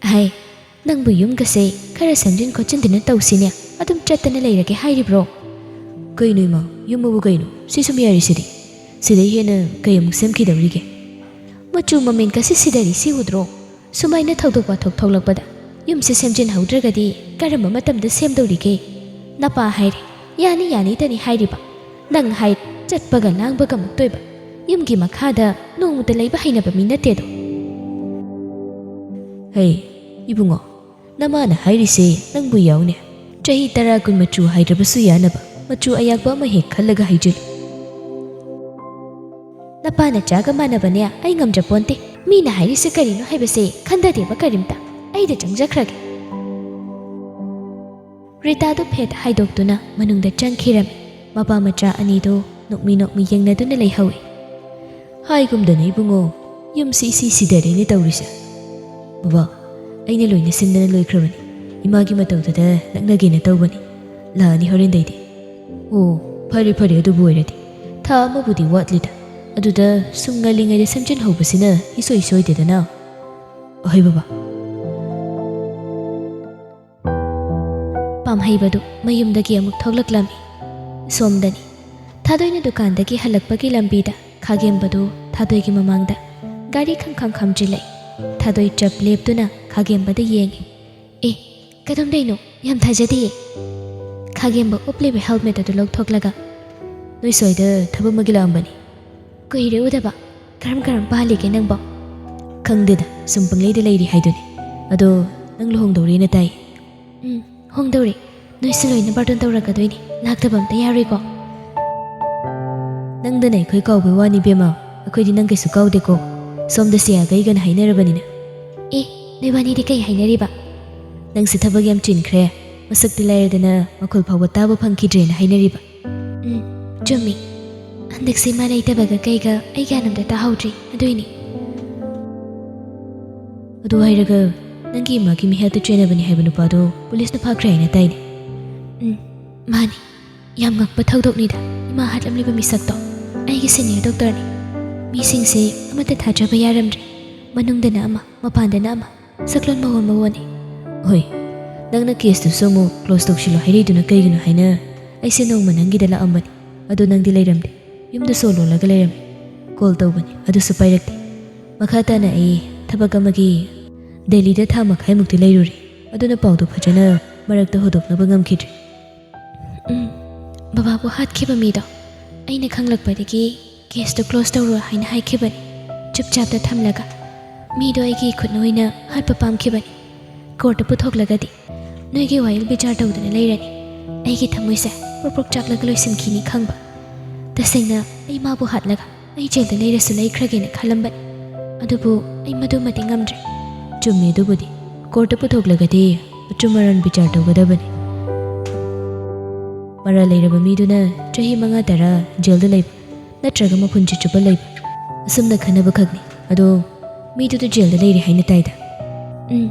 "ꯑꯍꯩ, ꯅꯪꯕꯨ ꯌꯨꯝꯒꯁꯦ ꯈꯔ ꯁꯦꯝꯖꯤꯟ ꯈꯣꯠꯆꯤꯟꯗꯨꯅ ꯇꯧꯁꯤꯅꯦ, ꯑꯗꯨꯝ ꯆꯠꯇꯅ ꯂꯩꯔꯒꯦ ꯍꯥꯏꯔꯤꯕ꯭ꯔꯣ?" "ꯀꯩꯅꯣ ꯏꯃꯥ, ꯌꯨꯝ ꯑꯕꯨ ꯀꯩꯅꯣ? ꯁꯤ ꯁꯨꯝ ꯌꯥꯔꯤꯁꯤꯗꯤ꯫ ꯁꯤꯗꯩ ꯍꯦꯟꯅ ꯀꯩ ꯑꯃꯨꯛ ꯁꯦꯝꯈꯤꯗꯧꯔꯤꯒꯦ? ꯃꯆꯨ ꯃꯃꯦꯟ ꯀꯁꯤ ꯁꯤꯗꯔꯤ ꯁꯤ ꯎꯗ꯭ꯔꯣ? ꯁꯨꯃꯥꯏꯅ ꯊꯧꯗꯣꯛ ꯋꯥꯊꯣꯛ ꯊꯣꯛꯂꯛꯄꯗ ꯌꯨꯝꯁꯦ ꯁꯦꯝꯖꯤꯟꯍꯧꯗ꯭ꯔꯒꯗꯤ ꯀꯔꯝꯕ ꯃꯇꯝꯗ ꯁꯦꯝꯗꯧꯔꯤꯒꯦ? ꯅꯄꯥ ꯍꯥꯏꯔꯦ, "ꯌꯥꯅꯤ ꯌꯥꯅꯤꯗꯅꯤ" ꯍꯥꯏꯔꯤꯕ꯫ ꯅꯪ ꯍꯥꯏ, ꯆꯠꯄꯒ ꯂꯥꯡꯕꯒ ꯃꯨꯛꯇꯣꯏꯕ꯫ ꯌꯨꯝꯒꯤ ꯃꯈꯥꯗ ꯅꯣꯡꯃꯇ ꯂꯩꯕ ꯍꯩꯅꯕ ꯃꯤ ꯅꯠꯇꯦꯗꯣ꯫ ꯍꯩ, ꯏꯕꯨꯡꯉꯣ, ꯅꯃꯥꯅ ꯍꯥꯏꯔꯤꯁꯦ ꯅꯪꯕꯨ ꯌꯥꯎꯅꯦ꯫ ꯆꯍꯤ ꯇꯔꯥ ꯀꯨꯟ ꯃꯆꯨ ꯍꯥꯏꯗ꯭ꯔꯕꯁꯨ ꯌꯥꯅꯕ ꯃꯆꯨ ꯑꯌꯥꯛꯄ ꯑꯃ ꯍꯦꯛ ꯈꯜꯂꯒ ꯍꯩꯖꯤꯜꯂꯨ꯫ ꯅꯄꯥ ꯅꯆꯥꯒ ꯃꯥꯟꯅꯕꯅꯦ, ꯑꯩ ꯉꯝꯖꯄꯣꯟꯇꯦ꯫ ꯃꯤꯅ ꯍꯥꯏꯔꯤꯁꯦ ꯀꯔꯤꯅꯣ ꯍꯥꯏꯕꯁꯦ ꯈꯟꯊꯗꯦꯕ ꯀꯔꯤꯝꯇ꯫ ꯑꯩꯗ ꯆꯪꯖꯈ꯭ꯔꯒꯦ꯫ ꯔꯤꯇꯥꯗꯨ ꯐꯦꯠ ꯍꯥꯏꯗꯣꯛꯇꯨꯅ ꯃꯅꯨꯡꯗ ꯆꯪꯈꯤꯔꯝꯃꯤ꯫ ꯃꯄꯥ ꯃꯆꯥ ꯑꯅꯤꯗꯨ ꯅꯣꯛꯃꯤ ꯅꯣꯛꯃꯤ ꯌꯦꯡꯅꯗꯨꯅ ꯂꯩꯍꯧꯏ꯫ ꯍꯥꯏꯒꯨꯝꯗꯅ ꯏꯕꯨꯡꯉꯣ, ꯌꯨꯝꯁꯤ ꯏꯁꯤ ꯁꯤꯗꯔꯦꯅꯦ ꯇꯧꯔꯤꯁꯦ꯫ ꯕꯕꯥ, ꯑꯩꯅ ꯂꯣꯏꯅ ꯁꯤꯟꯗꯅ ꯂꯣꯏꯈ꯭ꯔꯕꯅꯤ꯫ ꯏꯃꯥꯒꯤ ꯃꯇꯧꯗꯨꯗ ꯅꯛꯅꯒꯦꯅ ꯇꯧꯕꯅꯤ꯫ ꯂꯥꯛꯑꯅꯤ ꯍꯣꯔꯦꯟꯗꯩꯗꯤ꯫ ꯑꯣ, ꯐꯔꯦ ꯐꯔꯦ, ꯑꯗꯨꯕꯨ ꯑꯣꯏꯔꯗꯤ꯫ ꯊꯥ ꯑꯃꯕꯨꯗꯤ ꯋꯥꯠꯂꯤꯗ꯫ ꯑꯗꯨꯗ ꯁꯨꯝ ꯉꯜꯂꯤꯉꯩꯗ ꯁꯦꯝꯖꯤꯟꯍꯧꯕꯁꯤꯅ ꯏꯁꯣꯏ ꯁꯣꯏꯗꯦꯗꯅ꯫ ꯑꯍꯣꯏ ꯕꯕꯥ꯫ ꯄꯥꯝꯍꯩꯕꯗꯨ ꯃꯌꯨꯝꯗꯒꯤ ꯑꯃꯨꯛ ꯊꯣꯛꯂꯛꯂꯝꯃꯤ꯫ ꯁꯣꯝꯗꯅꯤ꯫ ꯊꯥꯗꯣꯏꯅ ꯗꯨꯀꯥꯟꯗꯒꯤ ꯍꯜꯂꯛꯄꯒꯤ ꯂꯝꯕꯤꯗ ꯈꯥꯒꯦꯝꯕꯗꯨ ꯊꯥꯗꯣꯏꯒꯤ ꯃꯃꯥꯡꯗ ꯒꯥꯔꯤ ꯈꯪꯈꯪ ꯈꯥꯝꯖꯤꯜꯂꯛꯏ꯫ ꯊꯥꯗꯣꯏ ꯆꯞ ꯂꯦꯞꯇꯨꯅ ꯈꯥꯒꯦꯝꯕꯗ ꯌꯦꯡꯉꯤ꯫ "ꯑꯦ, ꯀꯗꯣꯝꯗꯩꯅꯣ? ꯌꯥꯝ ꯊꯥꯖꯗꯤꯌꯦ!" ꯈꯥꯒꯦꯝꯕ ꯎꯞꯂꯤꯕ ꯍꯦꯜꯃꯦꯠ ꯑꯗꯨ ꯂꯧꯊꯣꯛꯂꯒ, "ꯅꯣꯏ ꯁ꯭ꯋꯥꯏꯗ ꯊꯕꯛ ꯑꯃꯒꯤ ꯂꯥꯛꯑꯝꯕꯅꯤ꯫ ꯀꯨꯏꯔꯦ ꯎꯗꯕ꯫ ꯀꯔꯝ ꯀꯔꯝ ꯄꯥꯜꯂꯤꯒꯦ ꯅꯪꯕꯣ?" "ꯈꯪꯗꯦꯗ, ꯁꯨꯝ ꯄꯪꯂꯩꯗ ꯂꯩꯔꯤ ꯍꯥꯏꯗꯨꯅꯤ꯫ ꯑꯗꯣ ꯅꯪ ꯂꯨꯍꯣꯡꯗꯧꯔꯦꯅ ꯇꯥꯏ?" "ꯎꯝ, ꯍꯣꯡꯗꯧꯔꯦ꯫ ꯅꯣꯏꯁꯨ ꯂꯣꯏꯅ ꯕꯥꯔꯇꯣꯟ ꯇꯧꯔꯛꯀꯗꯣꯏꯅꯤ꯫ ꯂꯥꯛꯇꯕ ꯑꯝꯇ ꯌꯥꯔꯣꯏꯀꯣ?" "ꯅꯪꯗꯅ ꯑꯩꯈꯣꯏ ꯀꯥꯎꯕꯩ ꯋꯥꯅꯤ ꯏꯕꯦꯝꯃ, ꯑꯩꯈꯣꯏꯗꯤ ꯅꯪ ꯀꯩꯁꯨ ꯀꯥꯎꯗꯦꯀꯣ꯫ ꯁꯣꯝꯗ ꯁꯤꯌꯥꯒ ꯑꯩꯒꯅ ꯍꯥꯏꯅꯔꯕꯅꯤꯅ꯫" "ꯑꯦ, ꯅꯣꯏꯕꯥꯅꯤꯗꯤ ꯀꯩ ꯍꯥꯏꯅꯔꯤꯕ?" "ꯅꯪꯁꯦ ꯊꯕꯛ ꯌꯥꯝ ꯆꯤꯟꯈ꯭ꯔꯦ, ꯃꯁꯛꯇꯤ ꯂꯥꯏꯔꯗꯅ ꯃꯈꯣꯜ ꯐꯥꯎꯕ ꯇꯥꯕ ꯐꯪꯈꯤꯗ꯭ꯔꯦꯅ ꯍꯥꯏꯅꯔꯤꯕ꯫" "ꯎꯝ, ꯆꯨꯝꯃꯤ꯫ ꯍꯟꯗꯛꯁꯦ ꯃꯥ ꯂꯩꯇꯕꯒ ꯀꯩꯒ ꯑꯩ ꯒ꯭ꯌꯥꯟ ꯑꯝꯇ ꯇꯥꯍꯧꯗ꯭ꯔꯤ, ꯑꯗꯨꯏꯅꯤ꯫" "ꯑꯗꯨ ꯍꯥꯏꯔꯒ, ꯅꯪꯒꯤ ꯏꯃꯥꯒꯤ ꯃꯤꯍꯥꯠꯇ ꯆꯦꯟꯅꯕꯅꯤ ꯍꯥꯏꯕ ꯅꯨꯄꯥꯗꯣ ꯄꯨꯂꯤꯁꯅ ꯐꯥꯈ꯭ꯔꯦ ꯍꯥꯏꯅ ꯇꯥꯏꯅꯦ?" "ꯎꯝ, ꯃꯥꯅꯤ꯫ ꯌꯥꯝ ꯉꯛꯄ ꯊꯧꯗꯣꯛꯅꯤꯗ, ꯏꯃꯥ ꯍꯥꯠꯂꯝꯂꯤꯕ ꯃꯤꯁꯛꯇꯣ ꯑꯩꯒꯤ ꯁꯦꯅꯤꯌꯔ ꯗꯣꯛꯇꯔꯅꯤ꯫ ꯃꯤꯁꯤꯡꯁꯦ ꯑꯃꯠꯇ ꯊꯥꯖꯕ ꯌꯥꯔꯝꯗ꯭ꯔꯦ꯫ ꯃꯅꯨꯡꯗꯅ ꯑꯃ, ꯃꯄꯥꯟꯗꯅ ꯑꯃ, ꯁꯛꯂꯣꯟ ꯃꯑꯣꯟ ꯃꯑꯣꯟꯅꯤ꯫" "ꯍꯣꯏ, ꯅꯪꯅ ꯀꯦꯁꯇꯨꯁꯨ ꯑꯃꯨꯛ ꯀ꯭ꯂꯣꯖ ꯇꯧꯁꯤꯜꯂꯣ ꯍꯥꯏꯔꯛꯏꯗꯨꯅ ꯀꯩꯒꯤꯅꯣ ꯍꯥꯏꯅ ꯑꯩꯁꯦ ꯅꯣꯡꯃ ꯅꯪꯒꯤꯗ ꯂꯥꯛꯑꯝꯕꯅꯤ꯫ ꯑꯗꯣ ꯅꯪꯗꯤ ꯂꯩꯔꯝꯗꯦ꯫ ꯌꯨꯝꯗ ꯁꯣ ꯂꯣꯜꯂꯒ ꯂꯩꯔꯝꯃꯤ꯫ ꯀꯣꯜ ꯇꯧꯕꯅꯤ, ꯑꯗꯨꯁꯨ ꯄꯥꯏꯔꯛꯇꯦ꯫ ꯃꯈꯥ ꯇꯥꯅ ꯑꯩ ꯊꯕꯛ ꯑꯃꯒꯤ ꯗꯦꯜꯂꯤꯗ ꯊꯥ ꯃꯈꯥꯏꯃꯨꯛꯇꯤ ꯂꯩꯔꯨꯔꯦ꯫ ꯑꯗꯨꯅ ꯄꯥꯎꯗꯣ ꯐꯖꯅ ꯃꯔꯛꯇ ꯍꯧꯗꯣꯛꯅꯕ ꯉꯝꯈꯤꯗ꯭ꯔꯦ꯫ ꯎꯝ, ꯕꯕꯥꯕꯨ ꯍꯥꯠꯈꯤꯕ ꯃꯤꯗꯣ ꯑꯩꯅ ꯈꯪꯂꯛꯄꯗꯒꯤ ꯀꯦꯁꯇꯨ ꯀ꯭ꯂꯣꯁ ꯇꯧꯔꯣ ꯍꯥꯏꯅ ꯍꯥꯏꯈꯤꯕꯅꯤ꯫ ꯆꯨꯞꯆꯥꯞꯇ ꯊꯝꯂꯒ ꯃꯤꯗꯣ ꯑꯩꯒꯤ ꯈꯨꯠꯅ ꯑꯣꯏꯅ ꯍꯥꯠꯄ ꯄꯥꯝꯈꯤꯕꯅꯤ꯫ ꯀꯣꯔꯠꯇ ꯄꯨꯊꯣꯛꯂꯒꯗꯤ ꯅꯣꯏꯒꯤ ꯋꯥꯌꯦꯜ ꯕꯤꯆꯥꯔ ꯇꯧꯗꯨꯅ ꯂꯩꯔꯅꯤ꯫ ꯑꯩꯒꯤ ꯊꯃꯣꯏꯁꯦ ꯄ꯭ꯔꯣꯛ ꯄ꯭ꯔꯣꯛ ꯆꯥꯛꯂꯒ ꯂꯣꯏꯁꯤꯟꯈꯤꯅꯤ ꯈꯪꯕ꯫ ꯇꯁꯦꯡꯅ ꯑꯩ ꯃꯥꯕꯨ ꯍꯥꯠꯂꯒ ꯑꯩ ꯖꯦꯜꯗ ꯂꯩꯔꯁꯨ ꯂꯩꯈ꯭ꯔꯒꯦꯅ ꯈꯜꯂꯝꯕꯅꯤ꯫ ꯑꯗꯨꯕꯨ ꯑꯩ ꯃꯗꯨꯃꯗꯤ ꯉꯝꯗ꯭ꯔꯦ꯫ ꯆꯨꯝꯃꯦ, ꯑꯗꯨꯕꯨꯗꯤ ꯀꯣꯔꯠꯇ ꯄꯨꯊꯣꯛꯂꯒꯗꯤ ꯑꯆꯨꯝ ꯑꯔꯥꯟ ꯕꯤꯆꯥꯔ ꯇꯧꯒꯗꯕꯅꯤ꯫ ꯃꯔꯥꯜ ꯂꯩꯔꯕ ꯃꯤꯗꯨꯅ ꯆꯍꯤ ꯃꯉꯥ ꯇꯔꯥ ꯖꯦꯜꯗ ꯂꯩꯕ ꯅꯠꯇ꯭ꯔꯒ ꯃꯄꯨꯟꯁꯤ ꯆꯨꯞꯄ ꯂꯩꯕ, ꯑꯁꯨꯝꯅ ꯈꯟꯅꯕ ꯈꯛꯅꯤ꯫ ꯑꯗꯣ ꯃꯤꯗꯨꯗ ꯖꯦꯜꯗ ꯂꯩꯔꯦ ꯍꯥꯏꯅ ꯇꯥꯏꯗ꯫ ꯎꯝ,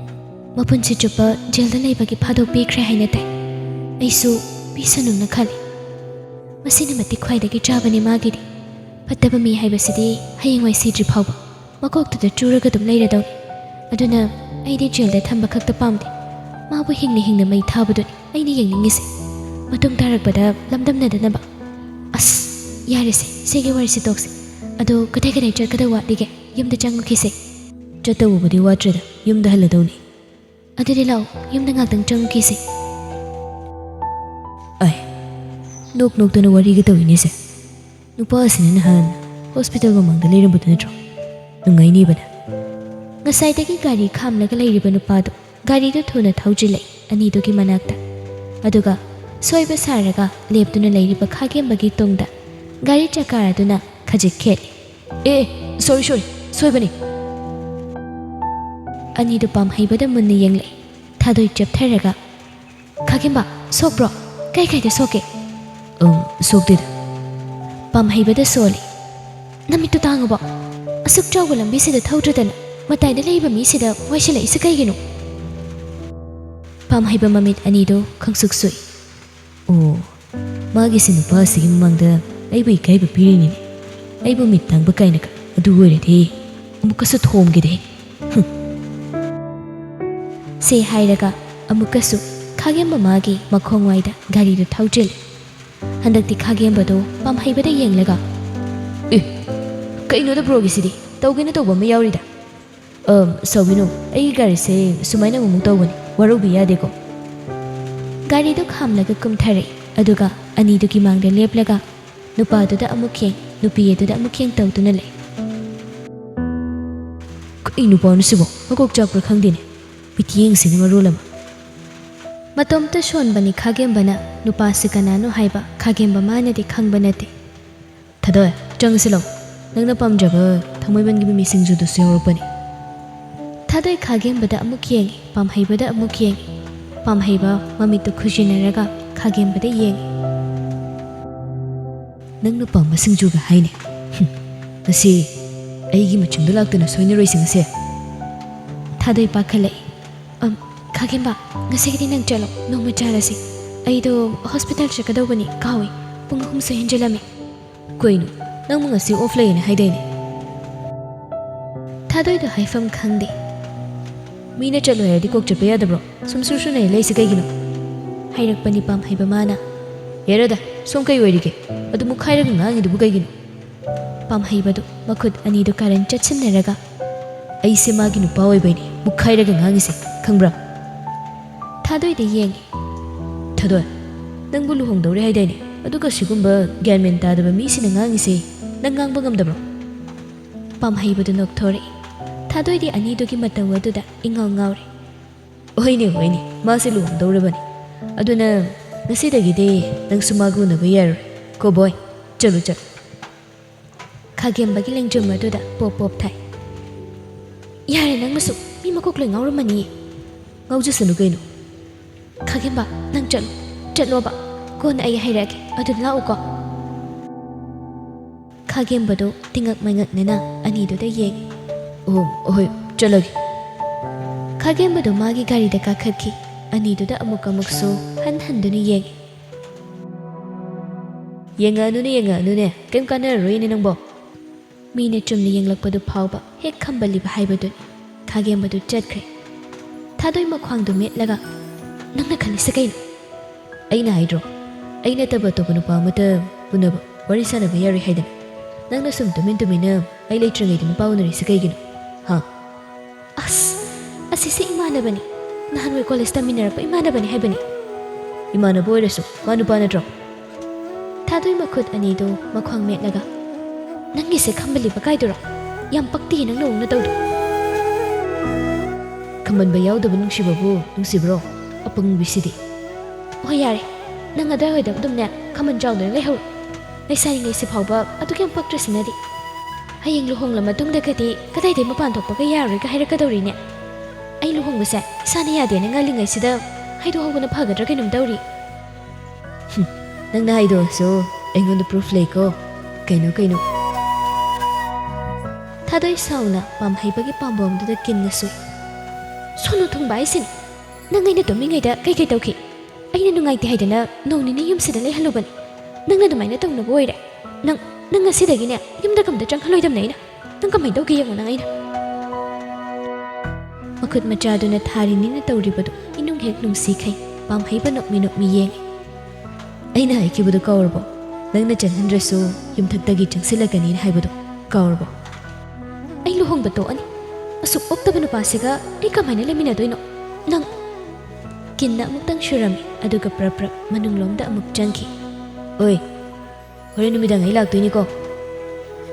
ꯃꯄꯨꯟꯁꯤ ꯆꯨꯞꯄ ꯖꯦꯜꯗ ꯂꯩꯕꯒꯤ ꯐꯥꯗꯣꯛ ꯄꯤꯈ꯭ꯔꯦ ꯍꯥꯏꯅ ꯇꯥꯏ꯫ ꯑꯩꯁꯨ ꯄꯤꯁꯅꯨꯅ ꯈꯜꯂꯤ꯫ ꯃꯁꯤꯅ ꯃꯇꯤꯛ ꯈ꯭ꯋꯥꯏꯗꯒꯤ ꯆꯥꯕꯅꯤ ꯃꯥꯒꯤꯗꯤ꯫ ꯐꯠꯇꯕ ꯃꯤ ꯍꯥꯏꯕꯁꯤꯗꯤ ꯍꯌꯦꯡꯋꯥꯏ ꯁꯤꯗ꯭ꯔꯤ ꯐꯥꯎꯕ ꯃꯀꯣꯛꯇꯨꯗ ꯆꯨꯔꯒ ꯑꯗꯨꯝ ꯂꯩꯔꯗꯧꯅꯤ꯫ ꯑꯗꯨꯅ ꯑꯩꯗꯤ ꯖꯦꯜꯗ ꯊꯝꯕ ꯈꯛꯇ ꯄꯥꯝꯗꯦ꯫ ꯃꯥꯕꯨ ꯍꯤꯡꯅ ꯍꯤꯡꯅ ꯃꯩ ꯊꯥꯕꯗꯨꯅꯤ ꯑꯩꯅ ꯌꯦꯡꯅꯤꯡꯉꯤꯁꯦ꯫ ꯃꯇꯨꯡ ꯇꯥꯔꯛꯄꯗ ꯂꯝꯗꯝꯅꯗꯅꯕ꯫ ꯑꯁ, ꯌꯥꯔꯦꯁꯦ, ꯁꯤꯒꯤ ꯋꯥꯔꯤꯁꯦ ꯇꯣꯛꯁꯦ꯫ ꯑꯗꯣ ꯀꯗꯥꯏ ꯀꯗꯥꯏ ꯆꯠꯀꯗꯧ ꯋꯥꯠꯂꯤꯒꯦ? ꯌꯨꯝꯗ ꯆꯪꯉꯨꯈꯤꯁꯦ꯫ ꯆꯠꯇꯧꯕꯕꯨꯗꯤ ꯋꯥꯠꯇ꯭ꯔꯦꯗ, ꯌꯨꯝꯗ ꯍꯜꯂꯗꯧꯅꯤ꯫ ꯑꯗꯨꯗꯤ ꯂꯥꯛꯑꯣ, ꯌꯨꯝꯗ ꯉꯥꯛꯇꯪ ꯆꯪꯉꯨꯈꯤꯁꯦ꯫ ꯑꯥꯏ, ꯅꯣꯛ ꯅꯣꯛꯇꯅ ꯋꯥꯔꯤꯒ ꯇꯧꯏꯅꯦꯁꯦ꯫ ꯅꯨꯄꯥ ꯑꯁꯤꯅ ꯅꯍꯥꯟ ꯍꯣꯁꯄꯤꯇꯥꯜ ꯃꯃꯥꯡꯗ ꯂꯩꯔꯝꯕꯗꯨ ꯅꯠꯇ꯭ꯔꯣ? ꯅꯨꯡꯉꯥꯏꯅꯤꯕꯅ꯫ ꯉꯁꯥꯏꯗꯒꯤ ꯒꯥꯔꯤ ꯈꯥꯝꯂꯒ ꯂꯩꯔꯤꯕ ꯅꯨꯄꯥꯗꯨ ꯒꯥꯔꯤꯗꯨ ꯊꯨꯅ ꯊꯧꯖꯤꯜꯂꯛꯏ ꯑꯅꯤꯗꯨꯒꯤ ꯃꯅꯥꯛꯇ꯫ ꯑꯗꯨꯒ ꯁꯣꯏꯕ ꯁꯥꯔꯒ ꯂꯦꯞꯇꯨꯅ ꯂꯩꯔꯤꯕ ꯈꯥꯒꯦꯝꯕꯒꯤ ꯇꯨꯡꯗ ꯒꯥꯔꯤ ꯆꯀꯥꯔ ꯑꯗꯨꯅ ꯈꯖꯤꯛ ꯈꯦꯠꯂꯤ꯫ ꯑꯦ, ꯁꯣꯔꯤ, ꯁꯣꯔꯤ, ꯁꯣꯏꯕꯅꯤ꯫ ꯑꯅꯤꯗꯨ ꯄꯥꯝꯍꯩꯕꯗ ꯃꯨꯟꯅ ꯌꯦꯡꯂꯛꯏ꯫ ꯊꯥꯗꯣꯏ ꯆꯦꯞꯊꯔꯒ, "ꯈꯥꯒꯦꯝꯕ, ꯁꯣꯛꯄ꯭ꯔꯣ? ꯀꯥꯏ ꯀꯥꯏꯗ ꯁꯣꯛꯀꯦ?" "ꯎꯝ, ꯁꯣꯛꯇꯦꯗ꯫" ꯄꯥꯝꯍꯩꯕꯗ ꯁꯣꯜꯂꯤ꯫ "ꯅꯃꯤꯠꯇꯨ ꯇꯥꯡꯉꯕꯣ? ꯑꯁꯨꯛ ꯆꯥꯎꯕ ꯂꯝꯕꯤꯁꯤꯗ ꯊꯧꯗ꯭ꯔꯗꯅ ꯃꯇꯥꯏꯗ ꯂꯩꯕ ꯃꯤꯁꯤꯗ ꯋꯥꯏꯁꯤꯜꯂꯛꯏꯁꯤ ꯀꯩꯒꯤꯅꯣ?" ꯄꯥꯝꯍꯩꯕ ꯃꯃꯤꯠ ꯑꯅꯤꯗꯨ ꯈꯪꯁꯨꯛ ꯁꯨꯏ꯫ "ꯑꯣ, ꯃꯥꯒꯤꯁꯦ ꯅꯨꯄꯥ ꯑꯁꯤꯒꯤ ꯃꯃꯥꯡꯗ ꯑꯩꯕꯨ ꯏꯀꯥꯏꯕ ꯄꯤꯔꯤꯅꯤꯅꯦ꯫ ꯑꯩꯕꯨ ꯃꯤꯠ ꯇꯥꯡꯕ ꯀꯥꯏꯅꯒ꯫ ꯑꯗꯨ ꯑꯣꯏꯔꯗꯤ ꯑꯃꯨꯛꯀꯁꯨ ꯊꯣꯝꯒꯦꯗꯦ꯫ ꯍꯨꯝ꯫" ꯁꯦ ꯍꯥꯏꯔꯒ ꯑꯃꯨꯛꯀꯁꯨ ꯈꯥꯒꯦꯝꯕ ꯃꯥꯒꯤ ꯃꯈꯣꯡꯋꯥꯏꯗ ꯒꯥꯔꯤꯗꯨ ꯊꯧꯖꯤꯜꯂꯤ꯫ ꯍꯟꯗꯛꯇꯤ ꯈꯥꯒꯦꯝꯕꯗꯣ ꯄꯥꯝꯍꯩꯕꯗ ꯌꯦꯡꯂꯒ, "ꯑꯦ, ꯀꯩꯅꯣꯗ ꯕ꯭ꯔꯣꯒꯤꯁꯤꯗꯤ? ꯇꯧꯒꯦꯅ ꯇꯧꯕ ꯑꯃ ꯌꯥꯎꯔꯤꯗ꯫ ꯑ, ꯁꯥꯎꯕꯤꯅꯨ, ꯑꯩꯒꯤ ꯒꯥꯔꯤꯁꯦ ꯁꯨꯃꯥꯏꯅ ꯑꯃꯨꯛꯃꯨꯛ ꯇꯧꯕꯅꯤ, ꯋꯥꯔꯧꯕꯤ ꯌꯥꯗꯦꯀꯣ?" ꯒꯥꯔꯤꯗꯨ ꯈꯥꯝꯂꯒ ꯀꯨꯝꯊꯔꯛꯏ, ꯑꯗꯨꯒ ꯑꯅꯤꯗꯨꯒꯤ ꯃꯥꯡꯗ ꯂꯦꯞꯂꯒ ꯅꯨꯄꯥꯗꯨꯗ ꯑꯃꯨꯛ ꯌꯦꯡ, ꯅꯨꯄꯤ ꯑꯗꯨꯗ ꯑꯃꯨꯛ ꯌꯦꯡ ꯇꯧꯗꯨꯅ ꯂꯩ꯫ "ꯀꯩ ꯅꯨꯄꯥꯅꯣ ꯁꯤꯕꯣ? ꯃꯀꯣꯛ ꯆꯥꯛꯄ꯭ꯔꯥ ꯈꯪꯗꯦꯅꯦ꯫ ꯃꯤꯠꯌꯦꯡꯁꯤꯅ ꯃꯔꯣꯜ ꯑꯃ꯫" ꯃꯇꯣꯝꯇ ꯁꯣꯟꯕꯅꯤ ꯈꯥꯒꯦꯝꯕꯅ ꯅꯨꯄꯥꯁꯤ ꯀꯅꯥꯅꯣ ꯍꯥꯏꯕ ꯈꯥꯒꯦꯝꯕ ꯃꯥꯅꯗꯤ ꯈꯪꯕ ꯅꯠꯇꯦ꯫ "ꯊꯥꯗꯣꯏ, ꯆꯪꯉꯁꯤ ꯂꯥꯎ꯫ ꯅꯪꯅ ꯄꯥꯝꯖꯕ ꯊꯥꯡꯃꯩꯕꯟꯒꯤ ꯃꯤꯃꯤ ꯁꯤꯡꯖꯨꯗꯨꯁꯨ ꯌꯥꯎꯔꯛꯄꯅꯤ꯫" ꯊꯥꯗꯣꯏ ꯈꯥꯒꯦꯝꯕꯗ ꯑꯃꯨꯛ ꯌꯦꯡꯉꯤ, ꯄꯥꯝꯍꯩꯕꯗ ꯑꯃꯨꯛ ꯌꯦꯡꯉꯤ꯫ ꯄꯥꯝꯍꯩꯕ ꯃꯃꯤꯠꯇꯨ ꯈꯨꯖꯤꯟꯅꯔꯒ ꯈꯥꯒꯦꯝꯕꯗ ꯌꯦꯡꯉꯤ꯫ "ꯅꯪꯅ ꯄꯥꯝꯕ ꯁꯤꯡꯖꯨꯒ ꯍꯥꯏꯅꯦ꯫ ꯍꯨꯝ, ꯉꯁꯤ ꯑꯩꯒꯤ ꯃꯆꯨꯝꯗ ꯂꯥꯛꯇꯅ ꯁꯣꯏꯅꯔꯣꯏꯁꯤ ꯉꯁꯤ꯫" ꯊꯥꯗꯣꯏ ꯄꯥꯈꯠꯂꯛꯏ꯫ "ꯑꯝ, ꯈꯥꯒꯦꯝꯕ, ꯉꯁꯤꯒꯤꯗꯤ ꯅꯪ ꯆꯠꯂꯣ, ꯅꯣꯡꯃ ꯆꯥꯔꯁꯤ꯫ ꯑꯩꯗꯣ ꯍꯣꯁꯄꯤꯇꯥꯜ ꯆꯠꯀꯗꯧꯕꯅꯤ, ꯀꯥꯎꯏ꯫ ꯄꯨꯡ ꯑꯍꯨꯝꯁꯨ ꯍꯦꯟꯖꯜꯂꯝꯃꯤ꯫" "ꯀꯩꯅꯣ, ꯅꯪꯕꯨ ꯉꯁꯤ ꯑꯣꯐ ꯂꯩꯌꯦꯅ ꯍꯥꯏꯗꯥꯏꯅꯦ?" ꯊꯥꯗꯣꯏꯗꯣ ꯍꯥꯏꯐꯝ ꯈꯪꯗꯦ꯫ "ꯃꯤꯅ ꯆꯠꯂꯣ ꯍꯥꯏꯔꯗꯤ ꯀꯣꯛ ꯆꯠꯄ ꯌꯥꯗꯕ꯭ꯔꯣ? ꯁꯨꯝ ꯁꯨꯔ ꯁꯨꯅ ꯂꯩꯁꯤ ꯀꯩꯒꯤꯅꯣ?" ꯍꯥꯏꯔꯛꯄꯅꯤ ꯄꯥꯝꯍꯩꯕ ꯃꯥꯅ꯫ "ꯌꯥꯔꯦꯗ, ꯁꯣꯝ ꯀꯩ ꯑꯣꯏꯔꯤꯒꯦ? ꯑꯗꯨ ꯃꯨꯛꯈꯥꯏꯔꯒ ꯉꯥꯡꯉꯤꯗꯨꯕꯨ ꯀꯩꯒꯤꯅꯣ?" ꯄꯥꯝꯍꯩꯕꯗꯨ ꯃꯈꯨꯠ ꯑꯅꯤꯗꯨ ꯀꯥꯔꯟ ꯆꯠꯁꯤꯟꯅꯔꯒ, "ꯑꯩꯁꯦ ꯃꯥꯒꯤ ꯅꯨꯄꯥ ꯑꯣꯏꯕꯩꯅꯦ ꯃꯨꯛꯈꯥꯏꯔꯒ ꯉꯥꯡꯉꯤꯁꯦ, ꯈꯪꯕ꯭ꯔꯥ?" ꯊꯥꯗꯣꯏꯗ ꯌꯦꯡꯉꯤ꯫ "ꯊꯥꯗꯣꯏ, ꯅꯪꯕꯨ ꯂꯨꯍꯣꯡꯗꯧꯔꯦ ꯍꯥꯏꯗꯥꯏꯅꯦ? ꯑꯗꯨꯒ ꯁꯤꯒꯨꯝꯕ ꯒ꯭ꯌꯥꯟ ꯃꯦꯟ ꯇꯥꯗꯕ ꯃꯤꯁꯤꯅ ꯉꯥꯡꯉꯤꯁꯦ ꯅꯪ ꯉꯥꯡꯕ ꯉꯝꯗꯕ꯭ꯔꯣ?" ꯄꯥꯝꯍꯩꯕꯗꯨ ꯅꯣꯛꯊꯣꯔꯛꯏ꯫ ꯊꯥꯗꯣꯏꯗꯤ ꯑꯅꯤꯗꯨꯒꯤ ꯃꯇꯧ ꯑꯗꯨꯗ ꯏꯉꯥꯎ ꯉꯥꯎꯔꯦ꯫ "ꯍꯣꯏꯅꯦ, ꯍꯣꯏꯅꯦ, ꯃꯥꯁꯦ ꯂꯨꯍꯣꯡꯗꯧꯔꯕꯅꯤ꯫ ꯑꯗꯨꯅ ꯉꯁꯤꯗꯒꯤꯗꯤ ꯅꯪꯁꯨ ꯃꯥꯒ ꯎꯅꯕ ꯌꯥꯔꯣꯏ꯫ ꯀꯣ ꯕꯣꯏ, ꯆꯠꯂꯨ, ꯆꯠꯂꯨ꯫" ꯈꯥꯒꯦꯝꯕꯒꯤ ꯂꯦꯡꯖꯨꯝ ꯑꯗꯨꯗ ꯄꯣꯞ ꯄꯣꯞ ꯊꯥꯏ꯫ "ꯌꯥꯔꯦ, ꯅꯪꯅꯁꯨ ꯃꯤ ꯃꯀꯣꯛ ꯂꯣꯏ ꯉꯥꯎꯔꯝꯃꯅꯤꯌꯦ꯫" "ꯉꯥꯎꯖꯁꯅꯨ ꯀꯩꯅꯣ꯫" "ꯈꯥꯒꯦꯝꯕ, ꯅꯪ ꯆꯠꯂꯣ, ꯆꯠꯂꯣꯕ꯫ ꯀꯣꯟꯅ ꯑꯩ ꯍꯥꯏꯔꯛꯑꯒꯦ, ꯑꯗꯨꯗ ꯂꯥꯛꯎꯀꯣ꯫" ꯈꯥꯒꯦꯝꯕꯗꯣ ꯇꯤꯉꯛ ꯃꯉꯛꯅꯅ ꯑꯅꯤꯗꯨꯗ ꯌꯦꯡꯉꯤ꯫ "ꯑꯣ, ꯍꯣꯏ, ꯆꯠꯂꯒꯦ꯫" ꯈꯥꯒꯦꯝꯕꯗꯣ ꯃꯥꯒꯤ ꯒꯥꯔꯤꯗ ꯀꯥꯈꯠꯈꯤ꯫ ꯑꯅꯤꯗꯨꯗ ꯑꯃꯨꯛ ꯑꯃꯨꯛꯁꯨ ꯍꯟ ꯍꯟꯗꯨꯅ ꯌꯦꯡꯉꯤ꯫ "ꯌꯦꯡꯉꯛꯑꯅꯨꯅꯦ, ꯌꯦꯡꯉꯛꯑꯅꯨꯅꯦ, ꯀꯩꯝ ꯀꯥꯟꯅꯔꯔꯣꯏꯅꯦ ꯅꯪꯕꯣ꯫" ꯃꯤꯅ ꯆꯨꯝꯅ ꯌꯦꯡꯂꯛꯄꯗꯨ ꯐꯥꯎꯕ ꯍꯦꯛ ꯈꯝꯕꯜꯂꯤꯕ ꯍꯥꯏꯕꯗꯨꯅꯤ꯫ ꯈꯥꯒꯦꯝꯕꯗꯨ ꯆꯠꯈ꯭ꯔꯦ꯫ ꯊꯥꯗꯣꯏ ꯃꯈ꯭ꯋꯥꯡꯗꯨ ꯃꯦꯠꯂꯒ, "ꯅꯪꯅ ꯈꯜꯂꯤꯁꯦ ꯀꯩꯅꯣ?" "ꯑꯩꯅ ꯍꯥꯏꯗ꯭ꯔꯣ, ꯑꯩ ꯅꯠꯇꯕ ꯑꯇꯣꯞꯄ ꯅꯨꯄꯥ ꯑꯃꯇ ꯎꯅꯕ, ꯋꯥꯔꯤ ꯁꯥꯟꯅꯕ ꯌꯥꯔꯣꯏ ꯍꯥꯏꯗꯅ ꯅꯪꯅ ꯁꯨꯝ ꯇꯨꯃꯤꯟ ꯇꯨꯃꯤꯟꯅ ꯑꯩ ꯂꯩꯇ꯭ꯔꯤꯉꯩꯗ ꯅꯨꯄꯥ ꯎꯅꯔꯤꯁꯦ ꯀꯩꯒꯤꯅꯣ? ꯍꯥ? ꯑꯁ, ꯑꯁꯤꯁꯦ ꯏꯃꯥꯟꯅꯕꯅꯤ꯫ ꯅꯍꯥꯟꯋꯥꯏ ꯀꯣꯂꯦꯖ ꯇꯝꯃꯤꯟꯅꯔꯛꯄ ꯏꯃꯥꯟꯅꯕꯅꯤ ꯍꯥꯏꯕꯅꯤ꯫ ꯏꯃꯥꯟꯅꯕ ꯑꯣꯏꯔꯁꯨ ꯃꯥ ꯅꯨꯄꯥ ꯅꯠꯇ꯭ꯔꯣ? ꯊꯥꯗꯣꯏ ꯃꯈꯨꯠ ꯑꯅꯤꯗꯨ ꯃꯈ꯭ꯋꯥꯡ ꯃꯦꯠꯂꯒ, "ꯅꯪꯒꯤꯁꯦ ꯈꯝꯕꯜꯂꯤꯕ ꯀꯥꯏꯗꯨꯔꯣ? ꯌꯥꯝ ꯄꯛꯇꯤꯌꯦ ꯅꯪ ꯅꯑꯣꯡ ꯅꯇꯧꯗꯣ꯫" ꯈꯝꯕꯟꯕ ꯌꯥꯎꯗꯕ ꯅꯨꯡꯁꯤꯕꯕꯨ ꯅꯨꯡꯁꯤꯕ꯭ꯔꯣ? ꯑꯄꯪꯕꯤꯁꯤꯗꯤ꯫ ꯍꯣꯏ ꯌꯥꯔꯦ, ꯅꯪ ꯑꯗꯥꯏꯋꯥꯏꯗ ꯑꯗꯨꯝꯅꯦ ꯈꯝꯕꯟ ꯆꯥꯎꯗꯅ ꯂꯩꯍꯧꯔꯣ꯫ ꯂꯩꯁꯥꯔꯤꯉꯩꯁꯤ ꯐꯥꯎꯕ ꯑꯗꯨꯛ ꯌꯥꯝ ꯄꯛꯇ꯭ꯔꯤꯁꯤꯅꯗꯤ꯫ ꯍꯌꯦꯡ ꯂꯨꯍꯣꯡꯂ ꯃꯇꯨꯡꯗꯒꯗꯤ ꯀꯗꯥꯏꯗꯩ ꯃꯄꯥꯟ ꯊꯣꯛꯄꯒ ꯌꯥꯔꯣꯏꯒ ꯍꯥꯏꯔꯛꯀꯗꯧꯔꯤꯅꯦ꯫ ꯑꯩ ꯂꯨꯍꯣꯡꯕꯁꯦ ꯏꯁꯥꯅ ꯌꯥꯗꯦꯅ ꯉꯜꯂꯤꯉꯩꯁꯤꯗ ꯍꯥꯏꯗꯣꯛꯍꯧꯕꯅ ꯐꯒꯗ꯭ꯔꯥ ꯀꯩꯅꯣꯝ ꯇꯧꯔꯤ꯫ ꯍꯨꯝ, ꯅꯪꯅ ꯍꯥꯏꯗꯣꯛꯑꯁꯨ ꯑꯩꯉꯣꯟꯗ proof ꯂꯩꯀꯣ꯫ ꯀꯩꯅꯣ, ꯀꯩꯅꯣ? ꯊꯥꯗꯣꯏ ꯁꯥꯎꯅ ꯄꯥꯝꯍꯩꯕꯒꯤ ꯄꯥꯝꯕꯣꯝꯗꯨꯗ ꯀꯤꯟꯅ ꯁꯨꯏ꯫ ꯁꯣꯅꯨ ꯊꯨꯡꯕ ꯍꯥꯏꯁꯤꯅꯤ꯫ ꯅꯪ ꯑꯩꯅ ꯇꯨꯝꯃꯤꯉꯩꯗ ꯀꯩ ꯀꯩ ꯇꯧꯈꯤ? ꯑꯩꯅ ꯅꯨꯡꯉꯥꯏꯇꯦ ꯍꯥꯏꯗꯅ ꯅꯣꯡ ꯅꯤꯅꯤ ꯌꯨꯝꯁꯤꯗ ꯂꯩꯍꯜꯂꯨꯕꯅꯤ꯫ ꯅꯪꯅ ꯑꯗꯨꯃꯥꯏꯅ ꯇꯧꯅꯕ ꯑꯣꯏꯔꯦ꯫ ꯅꯪ, ꯅꯪ ꯉꯁꯤꯗꯒꯤꯅꯦ ꯌꯨꯝꯗ ꯀꯝꯇ ꯆꯪꯍꯜꯂꯣꯏꯗꯕꯅꯦ ꯑꯩꯅ꯫ ꯅꯪ ꯀꯃꯥꯏꯅ ꯇꯧꯒꯦ ꯌꯦꯡꯉꯣ ꯅꯪ ꯑꯩꯅ꯫ ꯃꯈꯨꯠ ꯃꯆꯥꯗꯨꯅ ꯊꯥꯔꯤꯅꯤꯅ ꯇꯧꯔꯤꯕꯗꯨ ꯏꯅꯨꯡ ꯍꯦꯛ ꯅꯨꯡꯁꯤꯈꯩ ꯄꯥꯝꯍꯩꯕ ꯅꯣꯛꯃꯤ ꯅꯣꯛꯃꯤ ꯌꯦꯡꯉꯤ꯫ ꯑꯩꯅ ꯍꯥꯏꯈꯤꯕꯗꯣ ꯀꯥꯎꯔꯕꯣ? ꯅꯪꯅ ꯆꯪꯍꯟꯗ꯭ꯔꯁꯨ ꯌꯨꯝꯊꯛꯇꯒꯤ ꯆꯪꯁꯤꯜꯂꯛꯀꯅꯤꯅ ꯍꯥꯏꯕꯗꯣ ꯀꯥꯎꯔꯕꯣ? ꯑꯩ ꯂꯨꯍꯣꯡꯕ ꯇꯣꯛꯑꯅꯤ꯫ ꯑꯁꯨꯛ ꯑꯣꯛꯇꯕ ꯅꯨꯄꯥꯁꯤꯒ ꯑꯩ ꯀꯃꯥꯏꯅ ꯂꯩꯃꯤꯟꯅꯗꯣꯏꯅꯣ? ꯅꯪ꯫ ꯀꯤꯟꯅ ꯑꯃꯨꯛꯇꯪ ꯁꯨꯔꯝꯃꯤ, ꯑꯗꯨꯒ ꯄ꯭ꯔꯞ ꯄ꯭ꯔꯞ ꯃꯅꯨꯡꯂꯣꯝꯗ ꯑꯃꯨꯛ ꯆꯪꯈꯤ꯫ ꯑꯣꯏ, ꯍꯣꯔꯦꯟ ꯅꯨꯃꯤꯗꯥꯡ ꯑꯩ ꯂꯥꯛꯇꯣꯏꯅꯤꯀꯣ꯫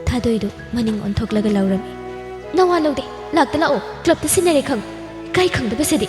ꯊꯥꯗꯣꯏꯗꯨ ꯃꯅꯤꯡ ꯑꯣꯟꯊꯣꯛꯂꯒ ꯂꯥꯎꯔꯝꯃꯤ꯫ ꯅꯋꯥ ꯂꯧꯗꯦ, ꯂꯥꯛꯇ ꯂꯥꯛꯑꯣ, ꯀ꯭ꯂꯕꯇ ꯁꯤꯟꯅꯔꯦ ꯈꯪ꯫ ꯏꯀꯥꯏ ꯈꯪꯗꯕꯁꯤꯗꯤ꯫